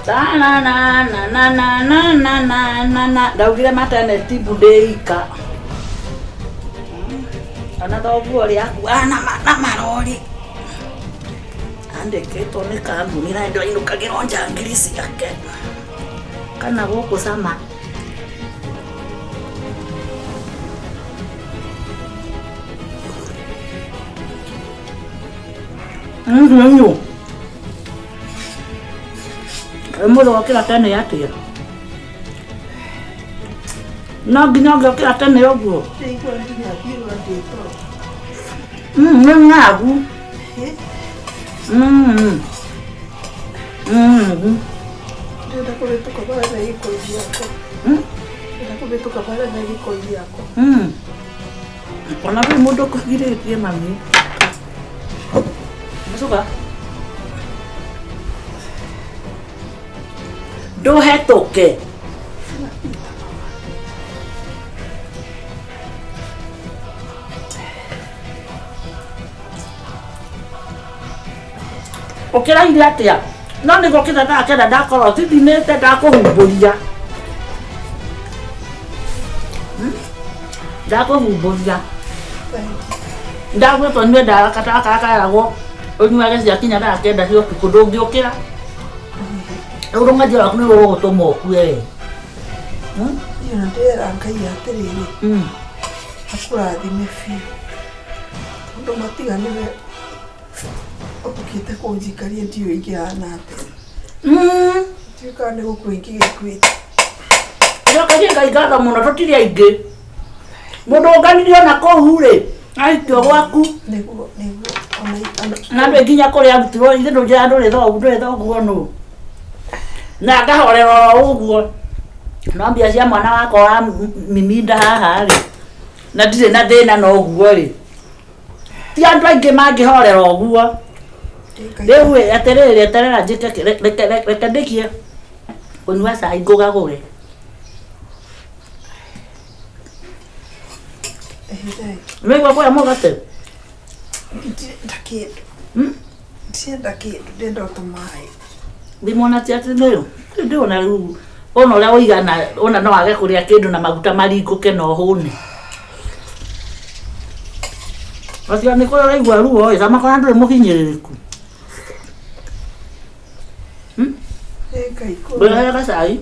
Na na na na na na na na na na ndaugire maternity ndĩika ona thoguo ũrĩa akua na na marori andĩkĩtwo nĩ kambuni na ndĩrainũkagĩrwo njangiri ciake kana gũkũ cama. Nyu. Mũndũ okĩra tene atĩa? No nginya ũngĩokĩra tene ũguo. Ndĩigua nginya ngĩigua ndĩ toro. Nĩ ng'agu. Ndĩrenda kũhĩtũka barĩa na gĩkoi gĩakwa. Ndĩrenda kũhĩtũka barĩa na gĩkoi gĩakwa. Ona rĩu mũndũ ũkũgirĩtie mami. Mũcuga. Ndũhetũke. Ũkĩraire atĩa? No nĩ gũkĩra thaa kenda ndakorwo thithinĩte ndakũhumbũria. Ndakũhumbũria. Ndagwĩtwo nyue ndawa gatawa ũnyuage ciakinya thaa kenda cia ũtukũ ndũngĩũkĩra. Rĩu rũng'athio rwaku nĩ rũgũtũma ũkue we. Niĩ ona ndĩrera Ngai atĩrĩrĩ, akũrathime biũ. Tondũ matiga nĩwe ũkĩte kũnjikaria ndiũĩ ingĩhana atĩa. Ndiũĩ kana nĩ gũkua ingĩgĩkuĩte. Njokerie Ngai ngatho mũno tũtirĩ aingĩ. Mũndũ ũnganirie ona kũu rĩ, ahikio gwaku. Nĩguo, nĩguo. Ona ona Na ndwĩ nginya kũrĩa arutirwo ithe ndũnjĩra ndũrĩ thoguo ndũrĩ thoguo nũ. Na ngahorera oro ũguo. No mbia cia mwana wakwa wa miminda haha rĩ, na ndirĩ na thĩna na ũguo rĩ. Ti andũ aingĩ mangĩhorera ũguo. Rĩu ĩ, atĩrĩrĩ eterera njĩke reke reke ndĩkie kũnyua cai ngũgagũre. Nĩwaigua kũrĩa mũgate? Ndirenda kĩndũ. Ndirenda kĩndũ, ndĩrenda o tũmaĩ. Ndimona ti atĩ nĩ ndĩrona rĩu ona ũrĩa ũigana ona no wage kũrĩa kĩndũ na maguta maringũke na ũhũne. Gatiga nĩ kũrĩa ũraigua ruo ĩ, cama kana ndũrĩ mũhinyĩrĩrĩku. Ĩ Ngai kũrĩa. Ngũrehere gacai.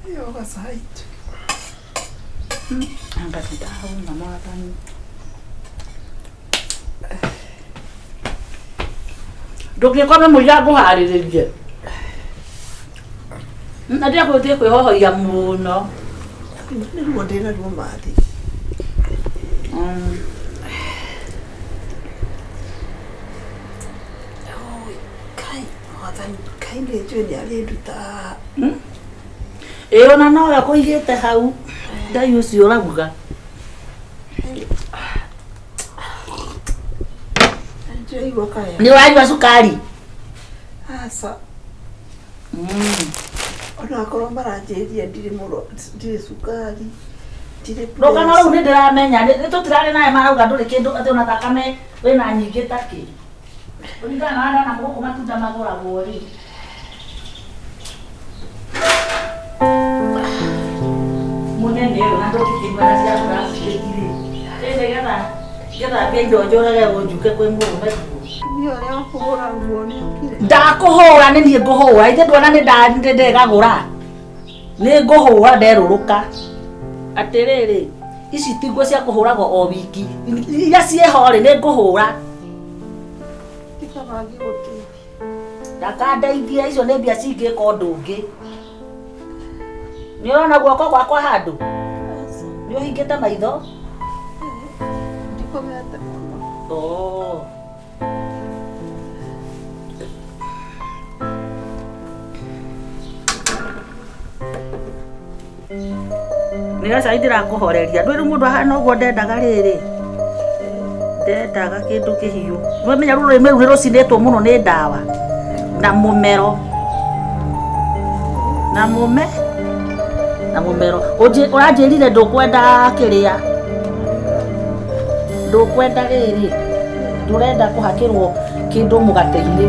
Ĩyo gacai tu. Anga ndahũna mwathani. Ndũngĩkome mũira ngũharĩrĩrie. Na ndĩrenda gũthiĩ kwĩhohoia mũno. Nĩ ruo ndĩna ruo mathi. Oi, Ngai, mwathani, Ngai nĩ njũĩ nĩ arĩnduta haha. Ĩ ona nowe ũkũigĩte hau Ngai ũcio ũrauga. Ndĩraigua kaya. Nĩ ũranyua cukari? Aca. Ona akorwo maranjĩrire ndirĩ mũro, ndirĩ cukari, ndirĩ Rũgano rũu nĩ ndĩramenya nĩ tũtirarĩ nawe marauga ndũrĩ kĩndũ atĩ ona thakame wĩna nyingĩ ta kĩ. Kũringana na ndona gũkũ matunda magũragwo rĩ. Mũnene ũyũ na ndũngĩkĩnyua na cia plastic rĩ. Ĩ nĩgetha ngĩthambia indo njũrage ũnjuke kwĩ mũrũme kuo. Niĩ ũrĩa wa kũhũra nguo nĩ okire. Ndakũhũra nĩ niĩ ngũhũra ithe ndwona nĩ ndegagũra. Nĩ ngũhũra nderũrũka. Atĩrĩrĩ, ici ti nguo cia kũhũragwo o wiki. Iria ciĩho rĩ nĩ ngũhũra. Tiga mangĩgũteithia. Ndakandeithie icio nĩ mbia cingĩka ũndũ ũngĩ. Nĩ ũrona guoko gwakwa handũ? Nĩ ũhingĩte maitho? Ndikomete mũno. Oh. Nĩ gacai ndĩrakũhoreria. Ndũĩ rĩu mũndũ ahana ũguo ndendaga rĩrĩ. Ndendaga kĩndũ kĩhiũ. Nĩwamenya rũrĩmĩ rũu nĩ rũcinĩtwo mũno nĩ ndawa na mũmero. Na mũme na mũmero. Ũranjĩrire ndũkwenda kĩrĩa. Ndũkwenda rĩrĩ. Ndũrenda kũhakĩrwo kĩndũ mũgate-inĩ.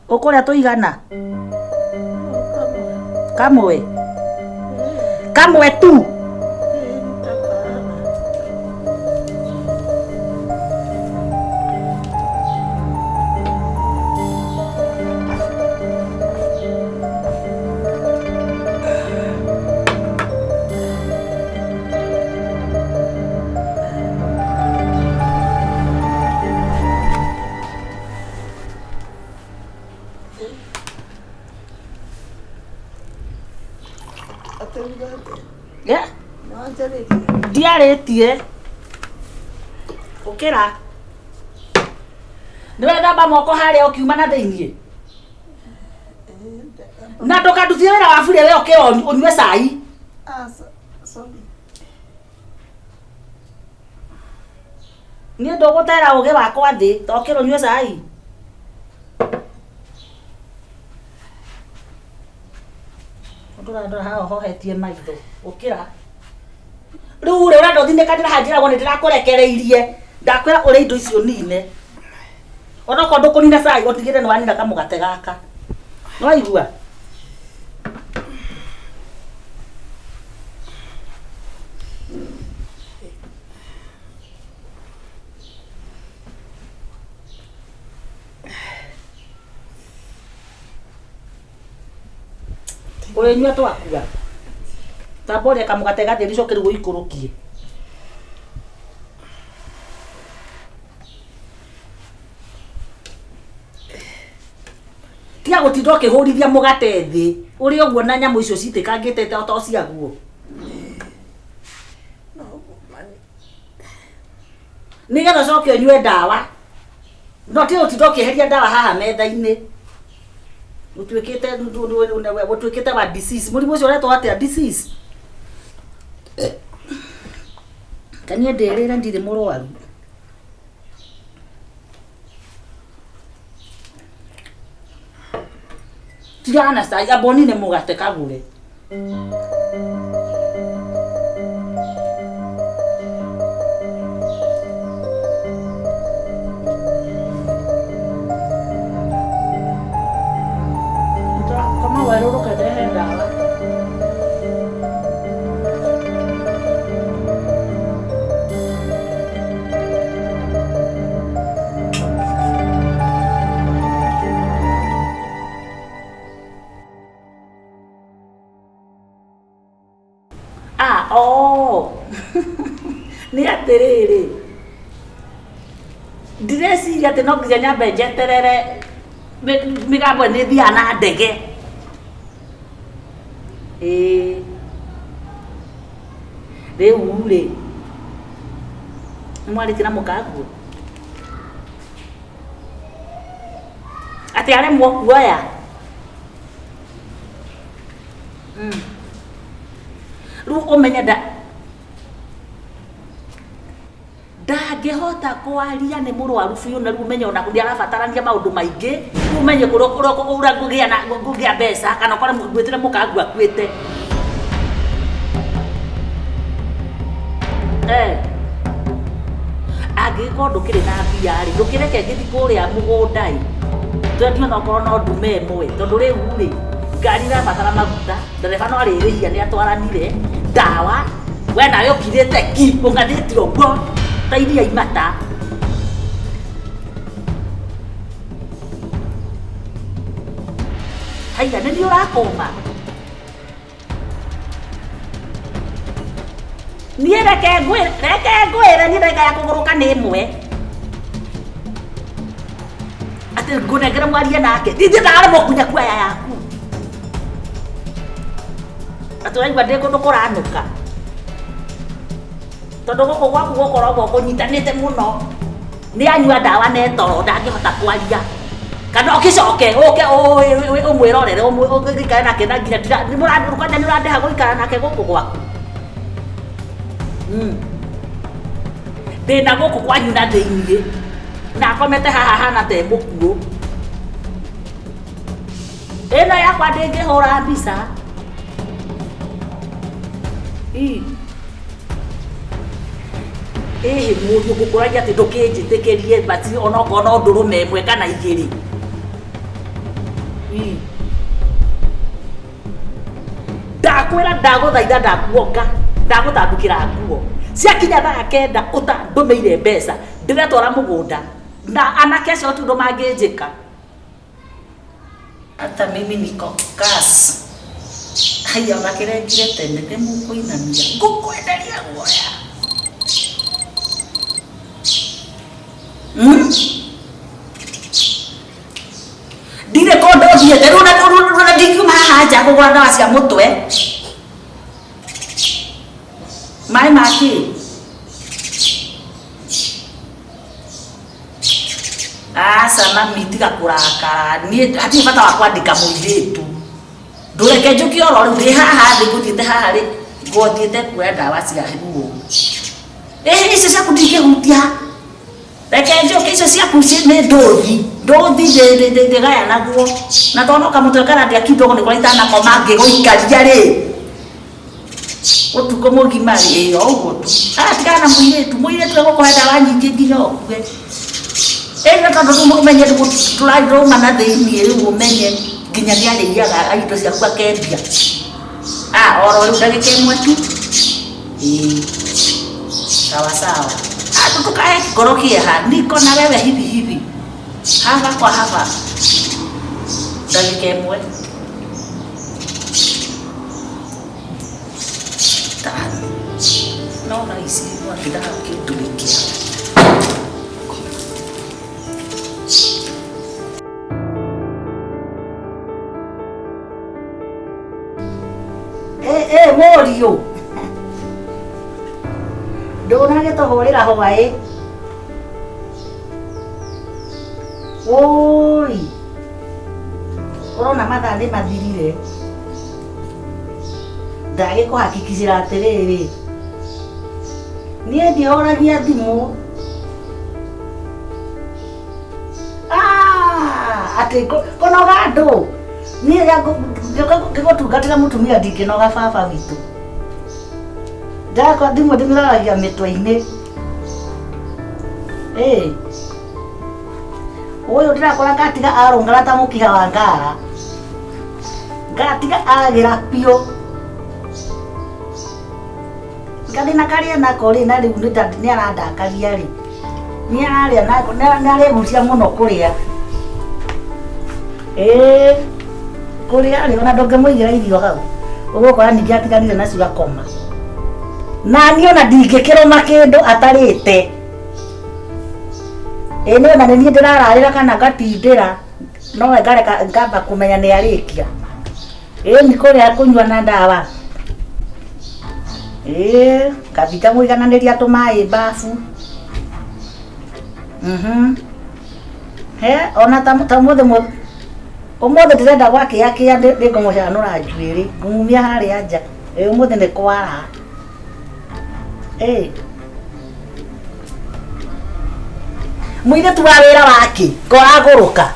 Ũkũrĩa tũigana? Kamwe. Kamwe tu. Yeah. Ndiarĩtie. Ũkĩra. Nĩ wethamba moko harĩa ũkiuma na thĩiniĩ. Na ndũkandutie wĩra wa bure we ũkĩra ũnyue cai. Niĩ ndũgũtera ũgĩ wakwa thĩ, ta ũkĩra ũnyue cai. Ndũrandora haha ũhohetie maitho. Ũkĩra. Rĩu rĩ ũrenda ũthinĩkanĩre haha njĩragwo nĩ ndĩrakũrekereirie. Ndakwĩra ũrĩe indo icio ũnine. Onokorwo ndũkũnina cai ũtigĩrĩre nĩ wanina kamũgate gaka. Nĩwaigua? Ũrĩnyua twakua. Tamba ũrĩe kamũgate gatheri ũcoke rĩu ũikũrũkie. Tiga gũtinda ũkĩhũrithia mũgate thĩ ũrĩ ũguo na nyamũ icio citĩkangĩte to ciaguo. Nĩgetha ũcoke ũnyue ndawa. No tiga gũtinda ũkĩeheria ndawa haha metha-inĩ. Ũtuĩkĩte ũtuĩkĩte wa disease. Mũrimũ ũcio ũretwo atĩa? Disease. Ta niĩ ndĩrĩre ndirĩ mũrwaru. Tigana na cai, amba ũnine mũgate kagũre. Koma werũrũke ndehe ndawa. Ah, oh. Nĩ atĩrĩrĩ, ndireciria atĩ no nginya nyambe njeterere mĩgambo nĩ ĩthiaga na ndege. Ĩĩ. Rĩu rĩ, nĩ mwarĩtie na mũkaguo? Atĩ aremwo kuoya? Rĩu ũmenye nda ndangĩhota kwaria nĩ mũrwaru biũ na rĩu ũmenye ona nĩ arabatarania maũndũ maingĩ rĩu ũmenye kũrĩa kũrĩa ũrĩa ngũgĩa na ngũgĩa mbeca kana ũkore ngwĩtĩre mũkangu akuĩte. Eh. Angĩgĩkorwo ndũkĩrĩ na mbia rĩ, ndũkĩreke ngĩthiĩ kũrĩa mũgũnda ĩ, twendie onokorwo no ndume ĩmwe, tondũ rĩu rĩ, ngari ĩrabatara maguta, ndereba no arĩrĩhia nĩ atwaranire, ndawa, we nawe ũkirĩte ki, ũng'athĩte ũguo ta iria imata. Haiya, nĩ niĩ ũrakũma? Niĩ reke ngwĩre, reke ngwĩre niĩ ndagĩka ya kũgũrũka nĩ ĩmwe. Atĩ ngũnengere mwarie nake. Niĩ ndaremwo nginya kuoya yaku. Atĩ ũraigua ndĩ kũndũ kũranũka. Tondũ gũkũ gwaku gũkoragwo kũnyitanĩte mũno. Nĩ anyua ndawa na etoro ndangĩhota kwaria. Kana ũgĩcoke ũke ũmwĩrorere ũikare nake na nginya kwanja nĩ ũrandĩha gũikara nake gũkũ gwaku. Ndĩna gũkũ kwanyu na thĩiniĩ na akomete haha hana ta e mũkuũ. Ĩno yakwa ndĩngĩhũra mbica. Ii. Ĩhĩ mũriũ ngũkũragia atĩ ndũkĩnjĩtĩkĩrie basi onokorwo no ndũrũme ĩmwe kana igĩrĩ. Ii. Ndakwĩra ndagũthaitha ndakuonga ndagũtandũkĩra nguo ciakinya thaa kenda ũtandũmĩire mbeca ndĩretwara mũgũnda na anake acio tu ũndũ mangĩnjĩka. Hata mimi niko kas. Haya ona kĩrengire tene nĩ mũkũinamia ngũkwenderia guoya. Ndirĩ kũndũ thiĩte rĩu na ndingiuma haha nja kũgũra ndawa cia mũtwe. Maĩ ma kĩ? Aca mami tiga kũrakara niĩ hatirĩ bata wa kwandĩka mũirĩtu. Ndũreke njũke oro rĩu ndĩ haha thĩ ngũthiĩte haha rĩ ngũthiĩte kuoya ndawa cia ruo. Ĩ icio ciaku ndingĩhutia. Reke njũke icio ciaku nĩ ndũthi ndũthi ndĩgayanagwo na tondũ no kamũtwe karandĩa kidogo nĩ kũrĩa itanakoma ngĩgũikaria rĩ ũtukũ mũgima rĩ ĩ o ũguo tu. Ah tigana na mũirĩtu mũirĩtu egũkũhe ndawa nyingĩ nginya ũkue. Ĩ na tondũ rĩu ũmenye rĩu tũrauma na thĩiniĩ rĩu ũmenye nginya nĩ arĩiyaga indo ciaku akendia. Ah oro rĩu ndagĩka ĩmwe tu. Ĩĩ sawa sawa. Ah tukae ngoro kĩeha niko na wewe hivi hivi haba kwa haba ndagĩka ĩmwe. Tano. No thaa ici mwaki ndagakĩnduĩkia. Ĩ mũriũ ndũnagĩtũhũrĩra hwaĩ. Wũi ũrona mathaa nĩ mathirire. Ndagĩkũhakikicĩra atĩrĩrĩ niĩ ndihũragia thimũ. Ah, atĩ kũnoga andũ niĩ ngĩgũtungatĩra mũtumia ndingĩnoga baba witũ. Ndakwa thimũ ndĩmĩroragia mĩtwe-inĩ. Ĩ ũyũ ndĩrakora ngatiga arũngara ta mũkiha wa ngara ngatiga agĩra biũ gathĩna karĩa nako rĩ na rĩu nĩ arandakaria rĩ nĩ ararĩa nĩ aregucia mũno kũrĩa. Ĩĩ kũrĩa rĩ ona ndũngĩmũigĩra irio hau ũgũkora ningĩ atiganire nacio akoma. Na niĩ ona ndingĩkĩrũma kĩndũ atarĩte. Ĩ nĩ ona nĩ niĩ ndĩrararĩra kana ngatindĩra nowe ngareka ngamba kũmenya nĩ arĩkia. Ĩ nĩ kũrĩa kũnyua na ndawa. Ĩ ngathiĩ ngamũigananĩria tũmaĩ bafu. He ona ta ũmũthĩ ũmũthĩ ndĩrenda gwakĩakĩa nĩngũmũcanũra njuĩrĩ ngũmumia harĩa nja. Ĩ ũmũthĩ nĩ kwara. Ĩ mũirĩtu wa wĩra wake koragũrũka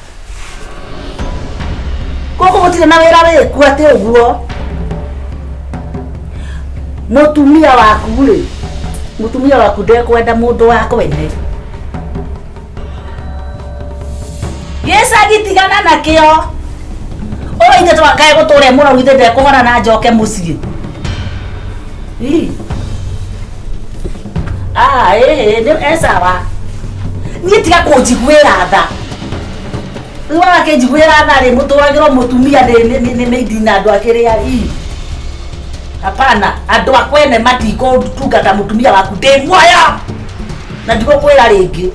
gũkũ gũtirĩ na wĩra wĩku atĩ ũguo. Mũtumia waku rĩ mũtumia waku ndekwenda mũndũ wa kwene. Gĩcagi tigana nakĩo. Ũyũ ithe twakae gũtũra mũrau ithe ndekũhona na njoke mũciĩ. Ii. Ah, ĩ nĩ esawa. Niĩ tiga kũnjiguĩra tha. Rĩu wakĩnjiguĩra tha rĩ mũtũragĩrwo mũtumia nĩ maid na andũ akĩrĩa ii. Hapana, andũ a kwene matikũtungata mũtumia waku ndĩ muoyo na ndigũkwĩra rĩngĩ.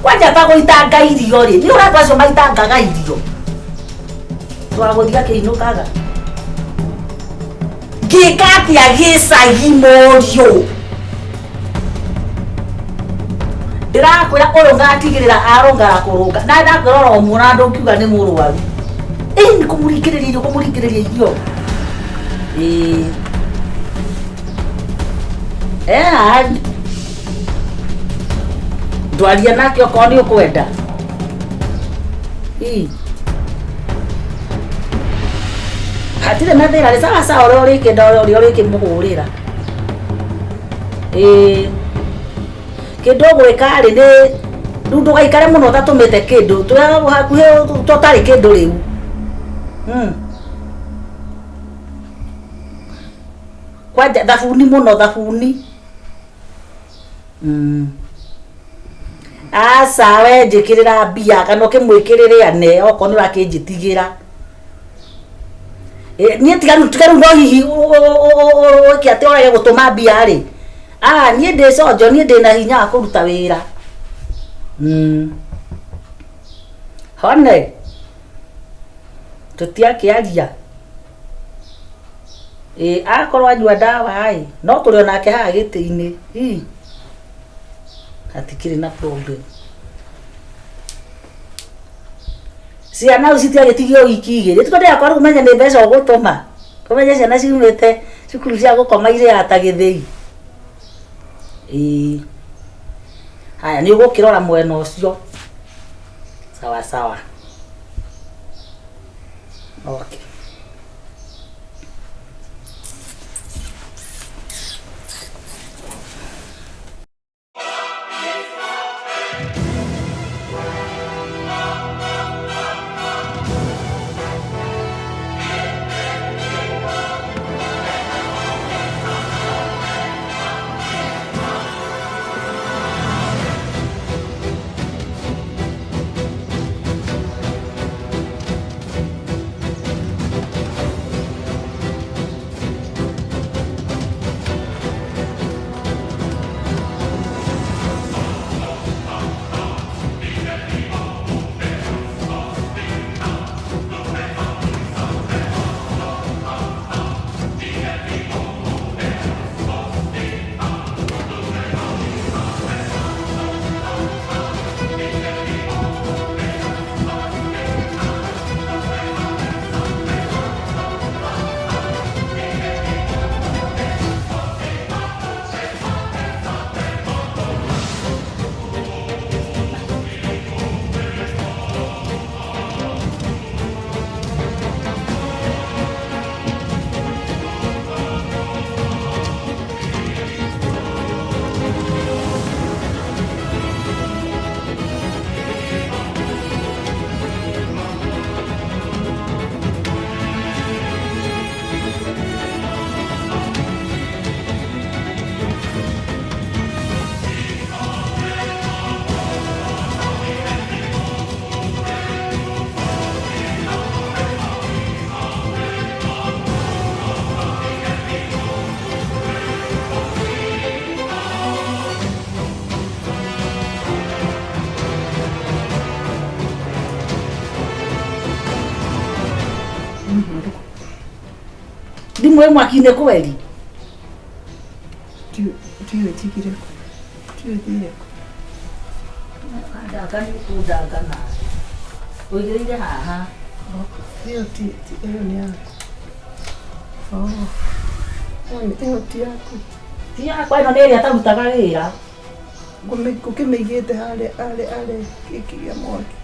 Kwanja ta gũitanga irio rĩ nĩ ũrĩa andũ acio maitangaga irio twagũthiĩ akĩinũkaga. Ngĩka atĩa gĩcagi mũriũ? Ndĩrakwĩra ũyũ ngatigĩrĩra arũngara kũrũnga na ndakwĩra oro muona ndũngiuga nĩ mũrwaru. Ĩ nĩ kũmũringĩrĩria irio kũmũringĩrĩria irio. Ĩ ndwaria nake okorwo nĩ ũkwenda. Ĩ hatirĩ na thĩna nĩ sawa sawa ũrĩa ũrĩkĩenda ũrĩa ũrĩkĩmũhũrĩra. Ĩ kĩndũ ũgwĩka rĩ nĩ Rĩu ndũgaikare mũno ũtatũmĩte kĩndũ, twĩ hakuhĩ tũtarĩ kĩndũ rĩu. Kwanja thabuni mũno thabuni. Aca we njĩkĩrĩra mbia kana ũkĩmwĩkĩrĩre ane okorwo nĩ ũrakĩnjĩtigĩra. Niĩ tiga rĩu tiga rĩu no hihi ũke atĩ ũrege gũtũma mbia rĩ, niĩ ndĩ conjo niĩ ndĩna hinya wa kũruta wĩra. Hone tũtiakĩaria. Ĩ akorwo anyua ndawa ĩ, no tũrĩ onake haha gĩtĩ-inĩ, ii hatikĩrĩ na problem. Ciana rĩu citiagĩtigio wiki igĩrĩ, tiko ndĩrakora rĩu ũmenye nĩ mbeca ũgũtũma, ũmenye ciana ciumĩte cukuru cia gũkoma irĩaga ta gĩthĩi. Ĩĩ, haya nĩ ũgũkĩrora mwena ũcio, sawa sawa. Okay. Thimũ ĩ mwaki-inĩ kweri? Ndiũĩ njigire kũ. Ndiũĩ thire kũ. Ndanga nĩ ũkũndanga nawe. Ũigĩrĩire haha. Ĩyo ti ĩyo nĩ yaku. Oh. Ĩyo ti yaku. Ti yakwa ĩno nĩ ĩrĩa ĩtarutaga wĩra. Ngũkĩmĩigĩte harĩa harĩa harĩa ĩkĩgĩa mwaki.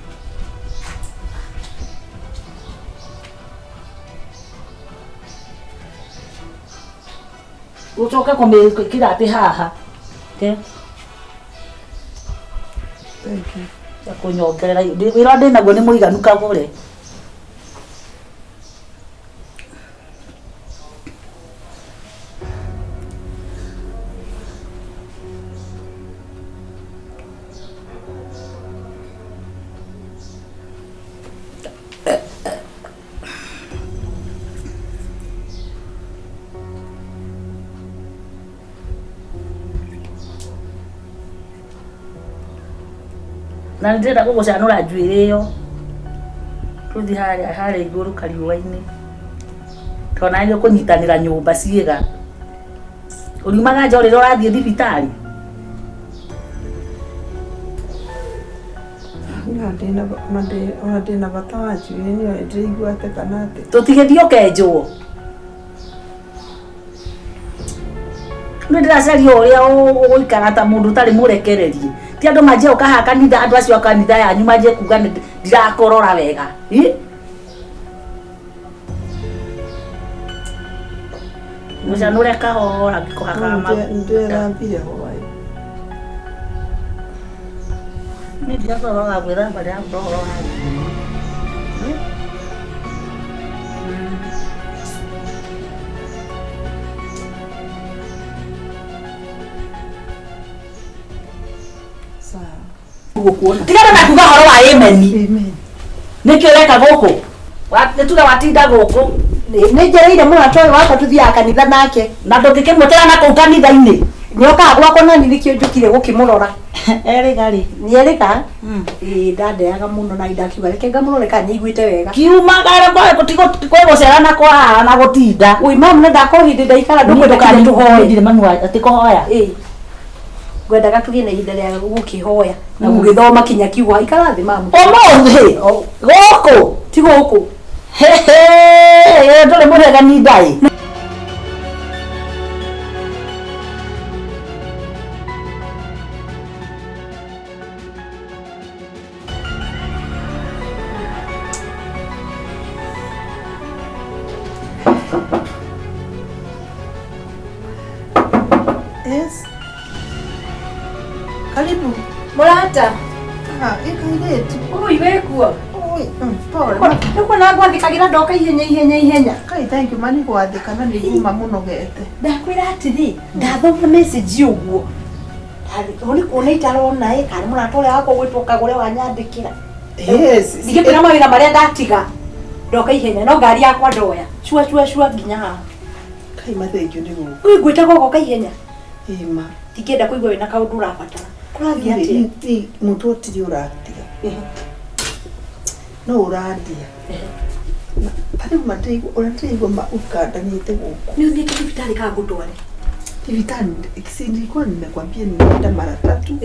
Ũcoke kũmĩkĩra atĩ haha. Te. Thank you. Kũnyongerera wĩra ndĩ naguo nĩ mũiganu kagũre. Na nĩ ndĩrenda gũgũcanũra njuĩrĩ ĩyo tũthiĩ harĩa harĩa igũrũ kariũa-inĩ tondũ nawe nĩ ũkũnyitanĩra nyũmba ciĩga. Ũriumaga nja o rĩrĩa ũrathiĩ thibitarĩ? Ona ndĩna bata wa njuĩrĩ niĩ ona ndĩraigua atĩ kana atĩ. Tũtigĩthiĩ ũkenjwo? Nĩ ndĩracaria ũrĩa ũgũikara ta mũndũ ũtarĩ mũrekererie. Ti andũ manjie gũka haha kanitha, andũ acio a kanitha yanyu manjie kuga ndirakũrora wega. Mũcanũre kahora ngĩkũhakaga maguta. Ndĩrethambire hwaĩ. Niĩ ndigakorwo wa gwĩthamba ndĩraruta ũhoro wa Sawa. Tigana na kuga ũhoro wa ameni. Amen. Nĩkĩ ũreka gũkũ? Nĩ tuge watinda gũkũ Nĩ njereire mũrata ũyũ wakwa tũthiaga kanitha nake. Na ndũngĩkĩmwĩtĩra na kũu kanitha-inĩ. Nĩ okaga gwakwa na niĩ nĩkĩo njũkire gũkĩmũrora. Erĩga rĩ. Nĩ erĩga? Ĩĩ ndandeaga mũno na ndakiuga reke ngamũrore kana nĩ aiguĩte wega. Kiumagara kwĩ gũcerana kwa haha na gũtinda. Ui mamu na ndakorwo hĩndĩ ndaikara ndũkwenda kinya tũhoe. Ndirĩ manu atĩ kũhoya. Ĩĩ. Ngwendaga tũgĩe na ihinda rĩa gũkĩhoya na gũgĩthoma kinya kiugo ikara thĩ mamu. Ũmũthĩ gũkũ Ti gũkũ. Hehe, ndũrĩ mũregani ndaĩ. Yes. Karibu. Mũrata. Ah, ĩkairĩtu. Ui wĩkuo. Oi, pole. Nĩkuona ngwathĩkagĩra ndoka ihenya ihenya ihenya. Kai thank you mani gwathĩka na nĩ nguma mũnogete. Ndakwĩra atĩrĩ, ndathoma message ũguo. Nĩ kuona itarona ĩ kana mũrata ũrĩa wakwa ũgwĩtwo Kagũre wanyandĩkĩra. Yes. Ndigĩkwĩra mawĩra marĩa ndatiga. Ndoka ihenya no ngari yakwa ndoya. Cua cua cua nginya haha. Kai mathengio nĩ gũkũ. Ui ngwĩtaga ũgoka ihenya. Ĩma. Ndingĩenda kũigua wĩna kaũndũ ũrabatara. Kũrathiĩ atĩa? Mũtwe ũtirĩ ũratiga. No ũrandia. Ta rĩu ma ndĩraigua ũrĩa ndĩraigua ma ũkandanĩte gũkũ. Nĩ ũthiĩte thibitarĩ kana ngũtware? Thibitarĩ si nilikuwa nimekwambia nimeenda mara tatu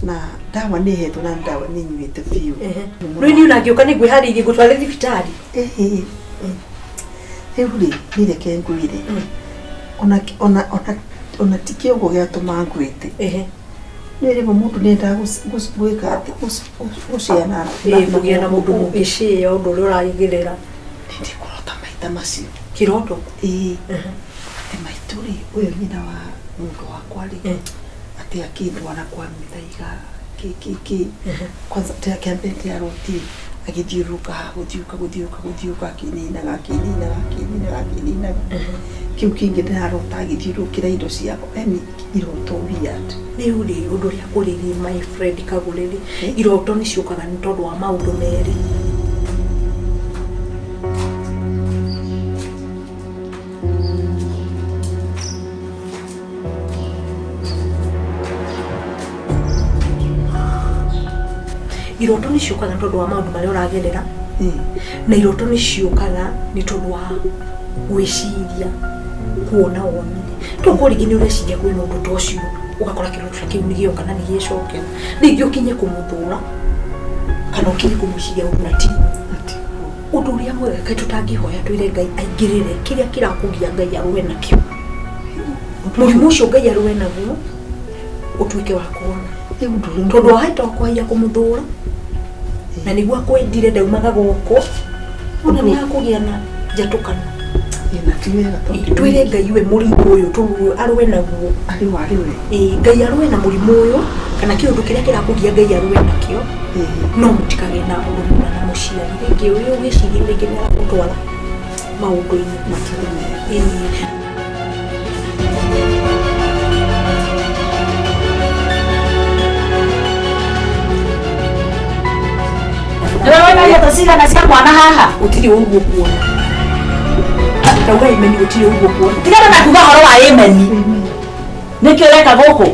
na dawa nĩ hetwo na dawa nĩ nyuĩte biũ. Rĩu niĩ ona ngĩũka nĩ ngwĩharĩirie ngũtware thibitarĩ. Ĩhĩ. Rĩu rĩ, niĩ reke ngwĩre. Ona ona ona ona ti kĩongo gĩatũma ngwĩte. Nĩ rĩmwe mũndũ nĩ endaga gwĩka atĩ gũciana Ĩĩ kũgĩa na mũndũ mũngĩcĩa ũndũ ũrĩa ũragerera. Nĩ kũrota maita macio. Kĩroto. Ĩĩ. Atĩ maitũ rĩ, ũyũ nyina wa mũndũ wakwa rĩ, atĩ akĩndwara kwa mĩthaiga kĩ kĩ kĩ. Kwanza kĩambere ndĩrarotire agĩthiũrũrũka haha gũthiũka gũthiũka gũthiũka akĩininaga akĩininaga akĩininaga akĩininaga. Kĩu kĩngĩ ndĩrarota agĩthiũrũrũkĩra indo ciakwa. Yani iroto weird. Rĩu rĩ ũndũ ũrĩa kũrĩ my friend Kagũre rĩ, iroto nĩ ciũkaga nĩ tondũ wa maũndũ merĩ. Iroto nĩ ciũkaga nĩ tondũ wa maũndũ marĩa ũragerera na iroto nĩ ciũkaga nĩ tondũ wa gwĩciria kuona wonire tokorwo rĩngĩ nĩ ũreciria kwĩna ũndũ ta ũcio ũgakora kĩroto ta kĩu nĩ gĩoka na nĩ gĩecokera rĩngĩ ũkinye kũmũthũra kana ũkinye kũmwĩciria ũndũ na tiguo. Ũndũ ũrĩa mwega kaĩ tũtangĩhoya twĩre Ngai aingĩrĩre kĩrĩa kĩrakũgia Ngai arũe nakĩo mũrimũ ũcio Ngai arũe naguo ũtuĩke wa kuona Rĩu ũndũ ũrĩa tondũ wahota kwahia kũmũthũra na nĩguo akwendire ndaumaga gũkũ ona nĩ hakũgĩa na njatũkano. Ĩ, na ti wega tondũ Twĩre Ngai we mũrimũ ũyũ arũe naguo. Arĩ we arĩ we. Ĩĩ Ngai arũe na mũrimũ ũyũ kana kĩũndũ kĩrĩa kĩrakũgia Ngai arũe nakĩo no mũtikagĩe na ũrũmwe na mũciari rĩngĩ ũyũ ũgĩciria rĩngĩ nĩ aragũtwara maũndũ-inĩ. Matirĩ mega. Ĩĩ. Ndĩrona iratũ cigana cia mwana haha. Gũtirĩ ũguo kuona. Ndauga imeni gũtirĩ ũguo kuona. Tigana na kuga ũhoro wa ameni. Nĩkĩ ũreka gũkũ?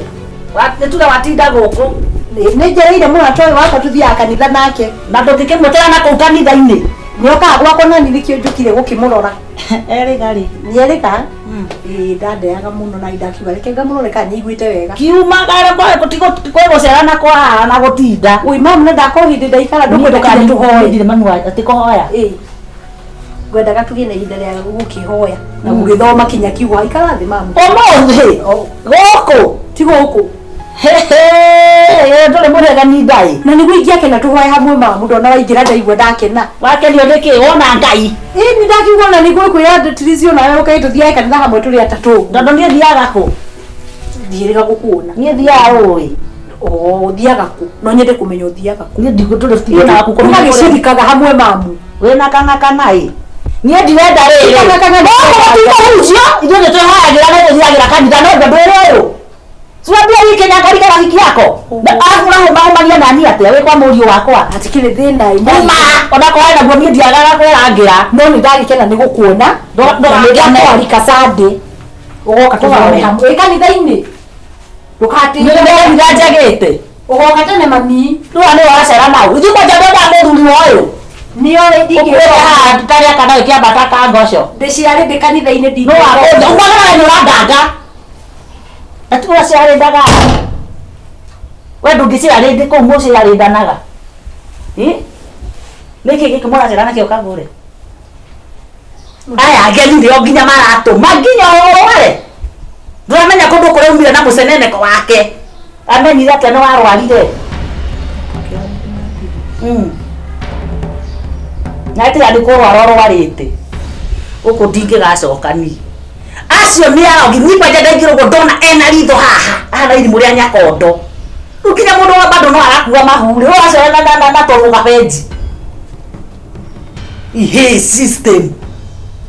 Nĩ tuge watinda gũkũ. Nĩ njereire mũrata ũyũ wakwa tũthiaga kanitha nake Na ndũngĩkĩmwĩtĩra na kũu kanitha-inĩ. Nĩ okaga gwakwa na niĩ nĩkĩo njũkire gũkĩmũrora. Erĩga rĩ. Nĩ erĩga? Ĩĩ ndandeaga mũno na ndakiuga reke ngamũrore kana nĩ aiguĩte wega. Kiumagara kwĩ gũcerana kwa haha na gũtinda. Ui mamu na ndakorwo hĩndĩ ndaikara ndũkwenda kinya tũhoe. Ndirĩ manu atĩ kũhoya. Ĩĩ. Ngwendaga tũgĩe na ihinda rĩa gũkĩhoya na gũgĩthoma kinya kiugo ikara thĩ mamu. Ũmũthĩ gũkũ Ti gũkũ. Hehe, ndũrĩ mũregani ndaĩ. Na nĩguo ingĩakena tũhoe hamwe mamu ndona waingĩra ndaigua ndakena. Wakenio nĩkĩ wona Ngai. Ĩĩ nĩ ndakiuga ona nĩguo kwĩra Trizio nawe ũkaĩ tũthiage kanitha hamwe tũrĩ atatũ ũguo. Tondũ niĩ thiaga kũ? Ndiĩrĩga gũkuona. Niĩ thiaga ũĩ. Oh, ũthiaga kũ? No nyende kũmenya ũthiaga kũ. Niĩ ndigũtũrĩ naku Tũgagĩcirikaga hamwe mamu. Wĩna kang'aka naĩ. Niĩ ndirenda rĩrĩ. Kang'aka No tũtikũhunjio. Ithuĩ nĩ twĩhoyagĩra na tũthiagĩra kanitha no ndwĩre ũyũ. Siwambia hii Kenya ngarika rafiki yako. Na alafu ũrahũmahũmania nani atĩa wĩ kwa mũriũ wakwa. Hatikĩrĩ thĩna ĩ. Uma ona korwo naguo niĩ ndiagaga kwĩrangĩra. No nĩ ndagĩkena nĩ gũkuona. Ndũgakene. Ndakwarika Sunday. Ũgoka tũthome hamwe. Ĩ kanitha-inĩ. Ndũgatinde. Nĩ kanitha njagĩte. Ũgoka tene mami. Rĩu nĩ ũracera nau. Ithuĩ kwanja ndwendaga mũthuri wa ũyũ. Nĩoĩ Ũkuĩte ndingĩũka. haha tarĩa kana ĩkĩambata ka ngoco. Ndĩciarĩ ndĩ kanitha-inĩ No wakũnja. Umagaraga nĩ ũrandanga. Na ti ũraciarĩndaga. We ndũngĩciarĩndĩ kũu mũciarĩndanaga. Ĩ? Nĩkĩ gĩkĩ mũracera nakĩo kagũre? Aya ageni nĩo nginya maratũma nginya ũrware. Ndũramenya kũndũ kũrĩa umire na mũceneneko wake. Amenyire atĩa nĩ warwarire. Na tiga nĩ kũrwara ũrwarĩte. Gũkũ ndingĩgacoka niĩ. Acio nĩ arogi niĩ kwanja ndaingĩra ũguo ndona ena ritho haha ahana irimũ rĩa nyakondo. Rĩu nginya mũndũ wa bado no arakua mahu rĩ ũracera na tũrũga benji. Ihe system.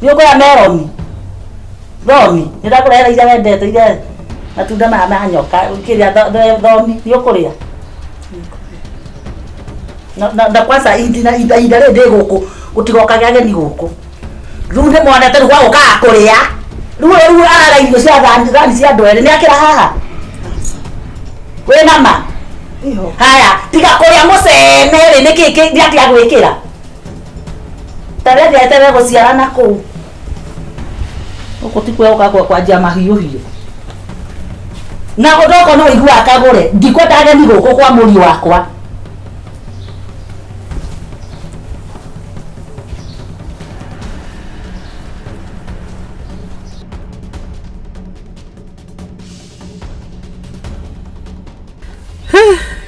Nĩ ũkũrĩa meroni. Thomi, nĩ ndakũrehera iria wendete iria matunda maya ma nyoka kĩrĩa thomi nĩ ũkũrĩa. Na kwanza ihinda ihinda rĩrĩ ndĩ gũkũ gũtigokage ageni gũkũ. Rĩu nĩ monete rĩu gwa gũkaga kũrĩa. Rĩu rĩu arara irio cia thani thani cia andũ erĩ nĩ akĩra haha. Wĩna ma? Iho. Haya, tiga kũrĩa mũcene rĩ nĩkĩ nĩ atĩa gwĩkĩra? Ta rĩrĩa eterere gũciara na kũu. Gũkũ ti kuo gũka kwanjia mahiũhio. Na ũndũ nĩ ũiguaga kagũre, ndikwenda ageni gũkũ kwa mũriũ wakwa.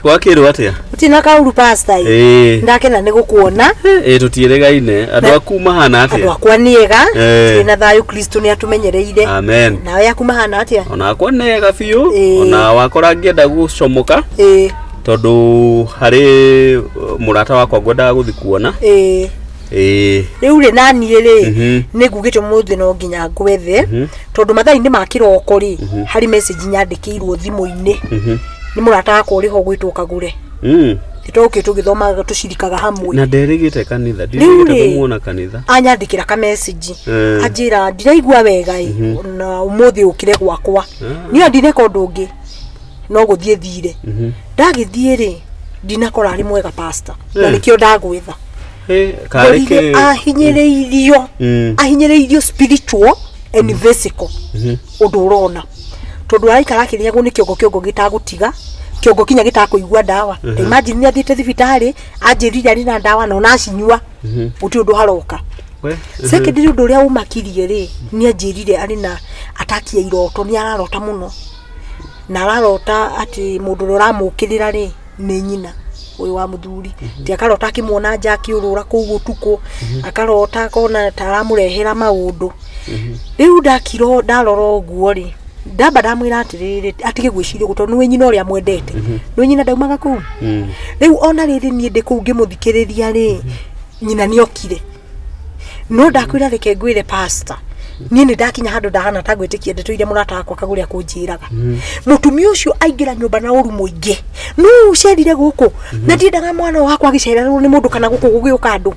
Gwakĩrwo atĩa? Gũtirĩ kaũru pastor ĩ. Ĩĩ. Ndakena nĩ gũkuona. Ĩĩ tũtiĩrĩgaine. Andũ aku mahana Andũ atĩa? akwa nĩ ega. Eh. Twĩna thayũ Kristo nĩ atũmenyereire. Amen. Nawe aku mahana atĩa? Ona akwa nĩ ega biũ. Ĩĩ. Ona wakora ngĩenda gũcomoka Ĩĩ. tondũ harĩ mũrata wakwa ngwendaga gũthiĩ kuona. Ĩĩ. Ĩĩ. Rĩu rĩ naniĩ rĩ Mhm. nĩ ngugĩte ũmũthĩ no nginya ngwethe tondũ mathaa-inĩ ma kĩroko rĩ harĩ message nyandĩkĩirwo thimũ-inĩ nĩ mũrata wakwa ũrĩ ho ũgwĩtwo Kagũre. Tũkĩ tũgĩthomaga tũcirikaga hamwe. Na nderĩgĩte kanitha, Rĩu ndirĩgĩte rĩ kũmuona kanitha. anyandĩkĩra ka message Eh. anjĩra ndiraigua wega ĩ na ũmũthĩ ũkĩre gwakwa niĩ ndineka ũndũ ũngĩ no gũthiĩ thire ndagĩthiĩ rĩ ndinakora arĩ mwega pastor na Eh. nĩkĩo ndagwetha Ĩ, karĩ ngorire kĩ? ahinyĩrĩirio ahinyĩrĩirio spiritual and physical ũndũ ũrona tondũ araikara akĩrĩagwo nĩ kĩongo kĩongo gĩtagũtiga kĩongo kinya gĩtakũigua ndawa. Imagine nĩ athiĩte thibitarĩ anjĩrire arĩ na ndawa na ona acinyua gũtirĩ ũndũ haroka. We, Secondary ũndũ ũrĩa ũmakirie rĩ nĩ anjĩrire arĩ na ataki ya iroto nĩ ararota mũno na ararota atĩ mũndũ ũrĩa ũramũkĩrĩra rĩ nĩ nyina ũyũ wa mũthuri ti akarota akĩmuona nja akĩũrũra kũu ũtukũ akarota akona ta aramũrehera maũndũ. Rĩu ndakiro ndarora ũguo rĩ ndamba ndamwĩra atĩrĩrĩ atige gwĩciria ũguo tondũ nĩwe nyina ũrĩa amwendete nĩwe nyina ndaumaga kũu. Rĩu ona rĩrĩ niĩ ndĩ kũu ngĩmũthikĩrĩria rĩ nyina nĩokire no ndakwĩra reke ngwĩre pastor niĩ nĩ ndakinya handũ ndahana ta ngwĩtĩkia ndeto iria mũrata wakwa Kagũre akũnjĩraga. Mũtumia ũcio aingĩra nyũmba na ũru mũingĩ nũ ũcerire gũkũ na ndiendaga mwana wakwa agĩcererwo nĩ mũndũ kana gũkũ gũgĩũka andũ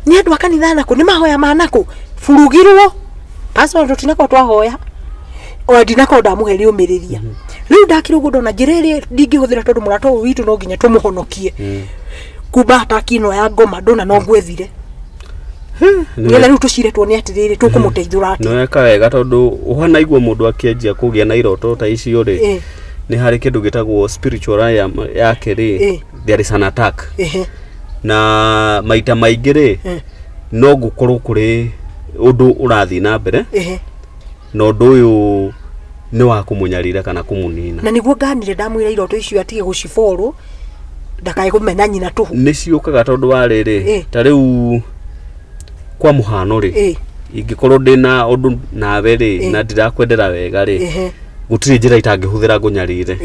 nĩ andũ a kanitha nakũ nĩ mahoya ma nakũ burugirwo pastor tũtinakorwo twahoya o ndinakorwo ndamũhe rĩũmĩrĩria. Rĩu ndakira ũguo ndona njĩra ĩrĩa ndingĩhũthĩra tondũ mũrata ũyũ witũ no nginya tũmũhonokie kumba ataki ĩno ya ngoma ndona no ngwethire nĩgetha rĩu tũcire tuone atĩrĩrĩ tũkũmũteithũra atĩa. Nĩweka wega tondũ ũhanaigua mũndũ akĩanjia kũgĩa na iroto ta icio rĩ Ĩ. nĩ harĩ kĩndũ gĩtagwo spiritual realm yake rĩ Ĩ. there is an attack. Ehe. Na maita maingĩ rĩ no gũkorwo kũrĩ ũndũ ũrathiĩ na mbere Ehe. na ũndũ ũyũ nĩ wa kũmũnyarira kana kũmũnina. Na nĩguo nganire ndamwĩra iroto icio atige gũciborwo ndakae kũmena nyina tũhũ. Nĩ ciũkaga tondũ wa rĩrĩ Ĩ. ta rĩu kwa mũhano rĩ Ĩ. ingĩkorwo ndĩna ũndũ nawe rĩ Ĩ. na ndirakwendera wega rĩ Ehe. Gũtirĩ njĩra itangĩhũthĩra ngũnyarire.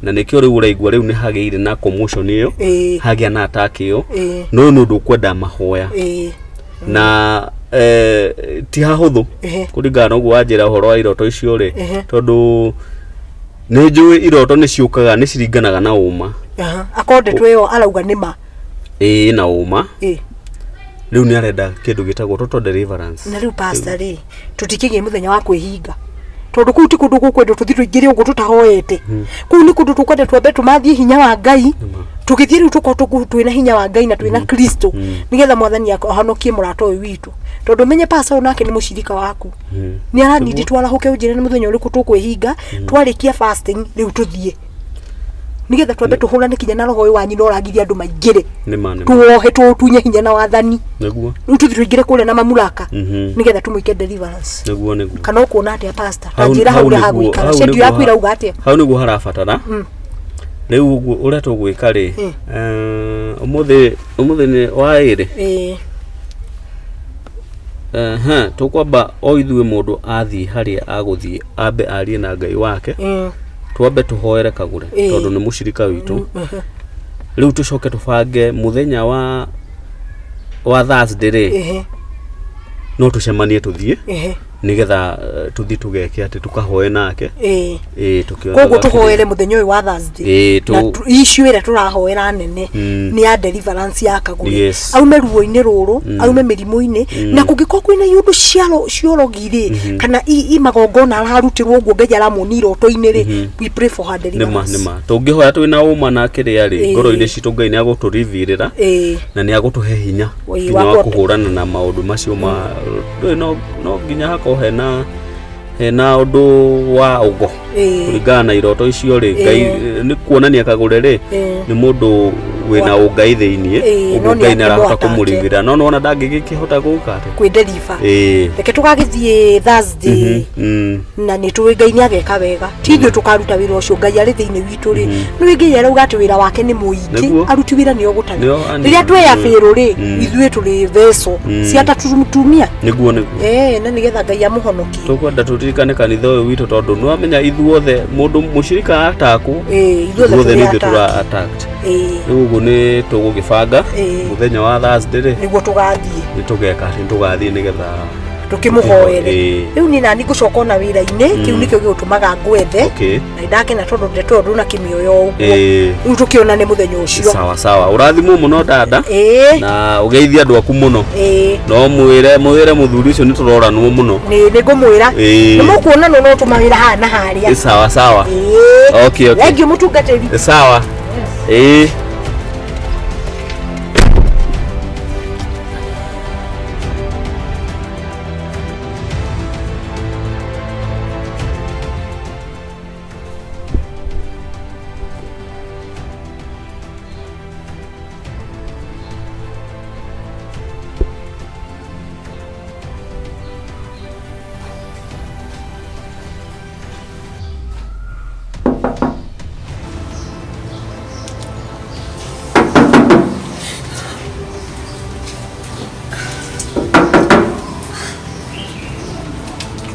Na nĩkĩo rĩu ũraigua rĩu nĩ hagĩire na commotion ĩyo, hagĩa na attack ĩyo. No ũyũ nĩ ũndũ ũkwenda mahoya na ti hahũthũ kũringana na ũguo wanjĩra ũhoro wa iroto icio rĩ, tondũ nĩ njũĩ iroto nĩ ciũkaga, nĩ ciringanaga na ũma. Akorwo ndeto ĩyo arauga nĩ ma. Ĩĩ, na ũma. Rĩu nĩ arenda kĩndũ gĩtagwo total deliverance. Na rĩu pastor rĩ, tũtikĩgĩe mũthenya wa kwĩhinga, tondũ kũu ti kũndũ gũkwendwo tũthiĩ tũingĩre ũguo tũtahoete. Kũu nĩ kũndũ tũkwenda twambe tũmathie hinya wa Ngai. Tũgĩthiĩ rĩu tũkorwo twĩna hinya wa Ngai na twĩna Kristo, nĩgetha Mwathani ahonokie mũrata ũyũ witũ, tondũ menye pastor ũyũ nake nĩ mũcirika waku, nĩ aranindi twarahũke. Ũnjĩre nĩ mũthenya ũrĩkũ tũkwĩhinga twarĩkia fasting, rĩu tũthiĩ nĩgetha twambe tũhũrane kinya na roho ũyũ wa nyina ũragiria andũ maingĩre. Nĩma, nĩma. Tuohe, tũtunye hinya na wathani. Nĩguo. Rĩu tũthiĩ tũingĩre kũrĩa na mamulaka nĩgetha tũmwĩke deliverance. Nĩguo, nĩguo. Kana ũkuona atĩa, pastor? Ta njĩra hau ũrĩa hagũikara. Hau Schedule nĩguo yaku ĩrauga atĩa? Hau nĩguo harabatara. Rĩu ũguo ũrĩa tũgwĩka rĩ, ũmũthĩ nĩ wa ĩrĩ. Ehe, tũkwamba o ithuĩ mũndũ athiĩ harĩa agũthiĩ, ambe arie na Ngai wake. Twambe tũhoere Kagũre, tondũ nĩ mũcirika witũ. Rĩu tũcoke tũbange mũthenya wa Thursday rĩ, no tũcemanie tũthiĩ, nĩgetha tũthiĩ tũgeke atĩ tũkahoe nake. Ĩĩ, tũkĩonaga Koguo kĩrĩa- tũhoere mũthenya ũyũ wa Thursday. Ĩĩ, Na issue ĩrĩa tũrahoera nene nĩ ya deliverance ya Kagũre, aume ruo-inĩ rũrũ, aume mĩrimũ-inĩ, na kũngĩkorwo kwĩna iũndũ ciorogi rĩ, kana i magongona ararutĩrwo ũguo Ngai aramuonia iroto-inĩ rĩ, we pray for her nĩma deliverance. Nĩma, tũngĩhoya twĩna ũma na kĩrĩa rĩ, ngoro-inĩ citũ, Ngai nĩ agũtũrivirĩra na nĩ agũtũhe hinya nginya wa wa kũhũrana na maũndũ macio ma ndũĩ. No nginya hakorwo hena ũndũ wa ũgo kũringana na iroto icio rĩ. Ngai nĩ kuonania Kagũre rĩ, nĩ mũndũ wĩna ũngai thĩiniĩ. No Ũguo nĩ Ngai nĩ arahota akĩmũ-attack. kũmũrivĩra, no nĩwona ndangĩgĩkĩhota gũka atĩ Kwĩ deliver. Reke tũgagĩthiĩ Thursday, na nĩ tũĩ Ngai nĩ ageka wega. Ti ithuĩ tũkaruta wĩra ũcio, Ngai arĩ thĩinĩ witũ rĩ. Nĩ wĩngĩ arauga atĩ wĩra wake nĩ mũingĩ, aruti wĩra nĩo gũtarĩ. Nĩo anini. Rĩrĩa tweya bĩrũ rĩ, ithuĩ tũrĩ veso ciatatumia. Nĩguo, nĩguo. Na nĩgetha Ngai amũhonokie. Tũkwenda tũririkane kanitha ũyũ witũ, tondũ nĩwamenya ithuothe mũndũ mũcirika atakwo, Ithuothe ithuothe tũrĩ nĩ ithuĩ tũra attacked. attacked. Rĩu ũguo nĩ tũgũgĩbanga mũthenya wa Thursday rĩ, Nĩguo tũgathiĩ. Nĩ tũgeka atĩ nĩ tũgathiĩ nĩgetha Tũkĩmũhoere. Rĩu niĩ nani ngũcoka ona wĩra-inĩ, kĩu nĩkĩo gĩgũtũmaga ngwethe. Na nĩndakena tondũ ndeto ĩyo ndũnakĩmĩoya ũguo. Rĩu tũkĩonane mũthenya ũcio. Sawa sawa, ũrathimwo mũno dada, na ũgeithie andũ aku mũno. No mwĩre mũthuri ũcio nĩ tũroranwo mũno. Nĩ ngũmwĩra. Nĩ mũkuonanwo no tũmawĩra haha na harĩa. Sawa sawa. Okay. Thengiũ, mũtungatĩri. Sawa, ĩĩ.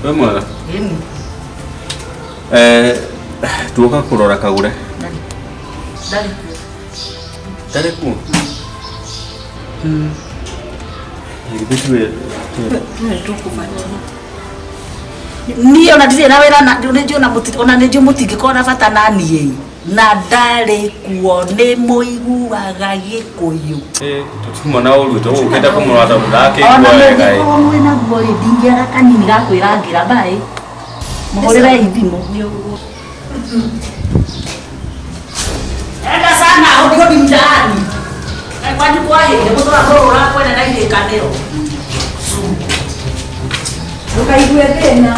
We mwega? Ĩni. Tuoka kũrora Kagũre. Ndarĩ kuo. Ndarĩ kuo. Githĩ tiwe? Niĩ ona ndirĩ na wĩra na nĩ njũĩ ona ona nĩ njũĩ mũtingĩkorwo na bata na niĩ, na ndarĩ kuo. Nĩ mũiguaga Gĩkũyũ? Tũtiuma na ũru, tũgũkĩte kũmũrora tondũ Ona ndakĩigua wega ĩ. mũngĩkorwo mwĩna guo rĩ, ndingĩaga kanini ga kwĩrangĩra mbaĩ. Mũhũrĩrei thimũ. Enda sana hodi hodi mtaani. Kwanyu kwahĩire mũtũra mũrũra kwene na irĩkanĩro. Ndũkaigue thĩna.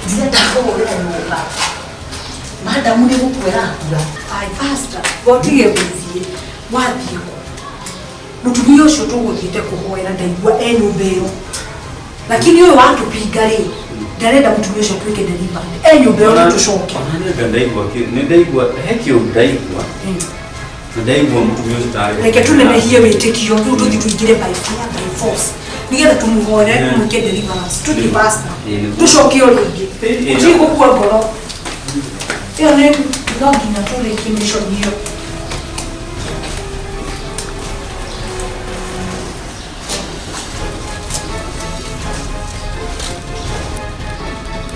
Ndirenda kũhũrĩra nyũmba. Madamu nĩ gũkua ĩrakua. Ai pastor, wotige gũthiĩ. Wathiĩ kũ? Mũtumia ũcio tũgũthiĩte kũhoera ndaigua e nyũmba ĩyo, lakini ũyũ watũpinga rĩ. Ndarenda mũtumia ũcio atuĩke delivered. E nyũmba ĩyo nĩtũcoke. Ona ndaigua nĩ ndaigua he kĩũndũ ndaigua. Nĩ ndaigua mũtumia ũcio tarĩ. Reke tũnenehie wĩtĩkio rĩu tũthiĩ tũingĩre by fire by force nĩgetha tũmũhoere Yeah. tũmwĩke deliverance tũthiĩ pastor Yeah, nĩguo. tũcoke o rĩngĩ Yeah. tũtige gũkua ngoro ĩyo nĩ no nginya tũrĩkie mission ĩyo.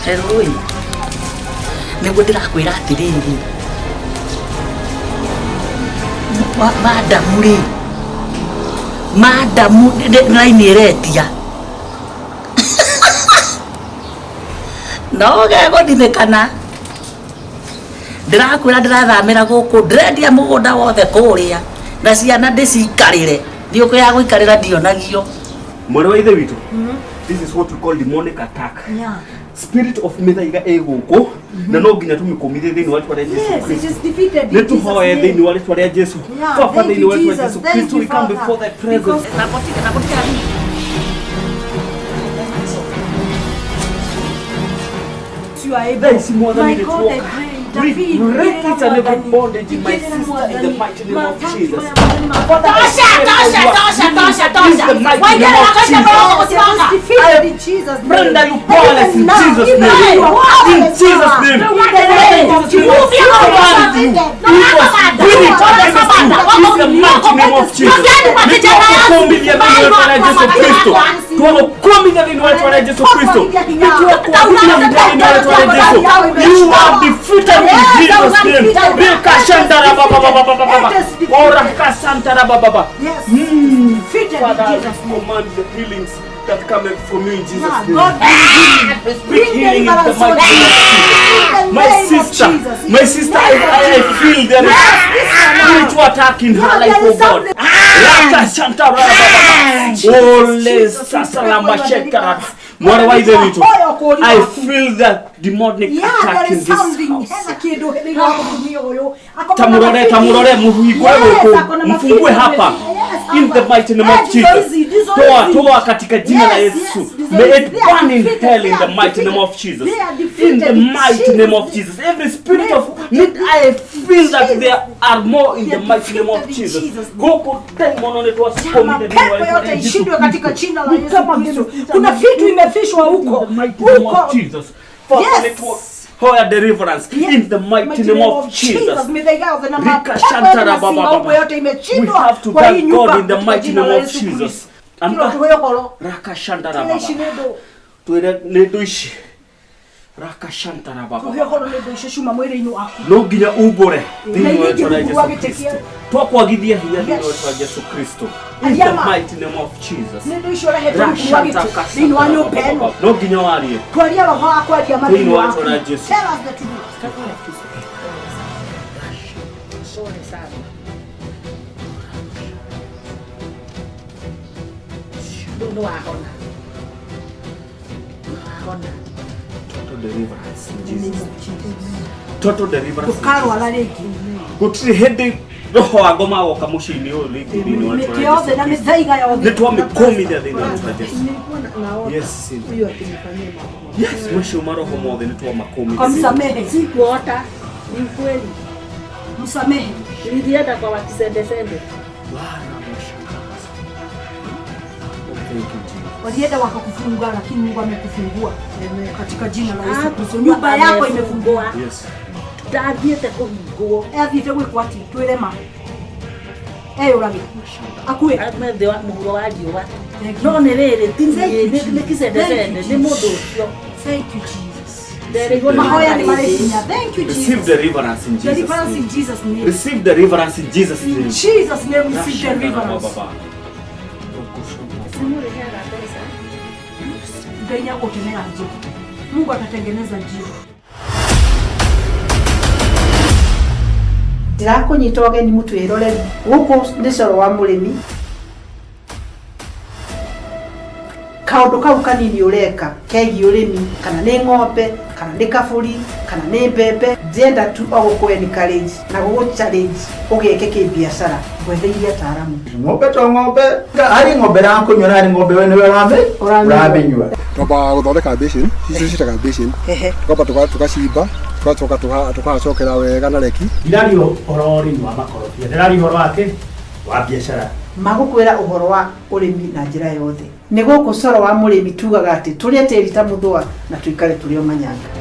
Hello ĩ, nĩguo ndĩrakwĩra atĩrĩrĩ, madamu rĩ, madamu raini ĩretia no gegũthinĩkana. Ndĩrakwĩra ndĩrathamĩra gũkũ, ndĩrendia mũgũnda wothe kũrĩa na ciana ndĩcikarĩre, thiũkũ ya gũikarĩra ndionagio. Mwarĩ wa ithe witũ, this is what we call demonic attack. Yeah. Spirit of mĩthaiga ĩ gũkũ na no nginya tũmĩkũmithie thĩinĩ wa rĩtwa rĩa Jesu Yes, it Kristo. is defeated in Nĩ tũhoe Jesus' thĩinĩ name. wa rĩtwa rĩa Jesu. Yeah, Baba, thank thĩinĩ you, wa rĩtwa rĩa Jesus. Jesu Thank Kristo, you, we come Father. before thy presence. Because- You are able. Thaa ici Mwathani My nĩ God, I tuoka. pray, We intervene. break each and every Mwathani. bondage in my Igĩrĩra sister in the Mwathani. mighty name of Matatu Jesus. maya, Mwathani, Father, I Tosha, tosha, tosha, tosha, In the tosha. mighty Waigĩrĩra name of kaita Jesus. moko gũcibanga. defeated in Jesus' name. Brenda, you powerless in Even now, Jesus' even name. now, you are In powerless Jesus' now. name. In the name of Jesus. Move You are command you. defeated. Evil spirit against you. In the mighty name of Jesus. Nĩtwagũkũmithia thĩinĩ wa rĩtwa rĩa Jesu Kristo. Twagũkũmithia thĩinĩ wa rĩtwa rĩa Jesu Kristo. Nĩtwakũmithia thĩinĩ wa rĩtwa rĩa Jesu. You are defeated in Jesus' name. Rikashandara baba baba baba baba. Orakasantara baba baba. Yes, defeated in Father, I Jesus' name. command the healings that come from you in Jesus' Yeah, name. God I speak bring healing in the deliverance mighty on name of Jesus. In the My name of sister, Jesus. In my the sister, name of I Jesus. feel there is Yes, this one now. spiritual attack in her Yeah, life, there oh is God. something. Raka shanta ra ba ba ba. Ole Jesus, sasa we la pray for your masheka ra. deliverance. Mwana wa ithe witũ, Hoyo kũũria I waku. feel that demonic Yeah, attack there in is this something. house. Hena kĩndũ thĩinĩ wa mũtumia ũyũ. Akona Tamurore, mafiki. tamurore, muhingue Yes, huku, akona mfungue mafiki. hapa. Yes, In the hapa. mighty name Eh, of ndizo Jesus. hizi, ndizo Toa, hizi. toa katika jina la Yes, Yesu. yes, ndizo May hizi. it They are burn in defeated, hell in they the are mighty name defeated. of Jesus. They are In the defeated in mighty name of Jesus' Jesus. Every spirit of need I feel that there are more in They the are mighty name of defeated in Jesus. Jesus' name. Goko demon it was committed in Mapepo yote ishindwe katika jina la Yesu Kristo. Kuna vitu imefishwa huko. the mighty name of Huko. Jesus. Father, Yes. let us hoya deliverance Yes. in the mighty name of Jesus. Mithaiga yothe na Rika mapepo yote shantara na baba simba baba. huko yote We imeshindwa have to kwa hii thank nyumba God in the katika mighty jina name la of Yesu Jesus. Kristo. Amka. Kilo tuwe horo. Raka shantara Kila ici baba. nĩ ndũ. Twĩre nĩ ndũ ici. Raka shantara baba. Tuhe horo nĩ ndũ icio ciuma mwĩrĩ-inĩ waku. No nginya umbũre Na thĩinĩ wa iria rĩtwa rĩa ingĩ rungu rwa Jesu gĩtĩ Kristo. kĩa- Twakwagithia hinya thĩinĩ wa Yes. rĩtwa rĩa Jesu Kristo. In the Ariama. mighty name of Jesus. Nĩ ndũ icio ũrehete rungu rwa gĩtĩ thĩinĩ wa nyũmba ĩno. No nginya warie. Twaria roho wa kwaria ma Thĩinĩ thĩinĩ wa waku. rĩtwa rĩa Jesu. Tell us the truth. Pole sana. Rĩu nĩ wahona. Nĩ wahona. Total deliverance in Jesus. Total deliverance. in Ndũkarwara rĩngĩ. Gũtirĩ hĩndĩ roho wa ngoma agoka mũciĩ-inĩ ũyũ rĩngĩ thĩinĩ wa Mĩtĩ rĩtwa rĩa yothe na Jesu Kristo. mĩthaiga yothe. Nĩ twamĩkũmithia thĩinĩ wa rĩtwa rĩa Jesu. Nilikuwa naona Yes. huyo akinifanyia mambo. Yes, macio maroho mothe nĩ twamakũmithia. Kamsamehe. Sikuota, ni ukweli. Msamehe. Nilienda kwa wakisendesende. Oh, thank you, Jesus. Walienda wakakufunga lakini Mungu amekufungua katika jina la Yesu Ah, Kristo. Nyumba yako imefungua. Yes. Ndathiĩte kũhingwo. Athiĩte gwĩkwo atĩ twĩre ma. Eyũrage. Akue. Ame thĩ wa mũhuro wa riũa. Thank you. No nĩ rĩrĩ, ti Thank niĩ, you, nĩ Jesus. kĩcendecende, Thank nĩ you, mũndũ ũcio. Thank you Jesus. Nderirwo nĩ Mahoya nĩ marĩ marĩndĩ. hinya. Thank you Receive Jesus. deliverance in Jesus' Deliverance in name. Jesus name. Receive deliverance in Jesus' In name. Jesus name receive deliverance. Nĩmũrĩheaga mbeca. Ngai nĩagũtemera njĩra. Mungu atatengeneza njia. Ndĩrakũnyita ũgeni mũtwĩroreri gũkũ nĩ coro wa mũrĩmi. Kaũndũ kau kanini ũreka kegiĩ ũrĩmi, kana nĩ ng'ombe, kana nĩ kabũri, kana nĩ mbembe, ndĩrenda tu o gũkũ encourage na gũgũ challenge ũgeke kĩbiacara. Ngwetheirie ataaramu. Ng'ombe to ng'ombe, harĩ ng'ombe rakũnyua na harĩ ng'ombe we nĩwe Ũramĩnyua. ũramĩnyua. Twambaga gũthondeka basin, icio ciĩtaga basin. Ehe. Twamba tũgacimba, tũgacoka tũgacokera wega na reki. Ndiraria ũhoro wa ũrĩmi wa makorobia, ndĩraria ũhoro wa kĩ wa biacara. Magũkwĩra ũhoro wa ũrĩmi na njĩra yothe. Nĩ gũkũ coro wa mũrĩmi tugaga atĩ tũrĩe tĩri ta mũthũa na tũikare tũrĩ o manyanga.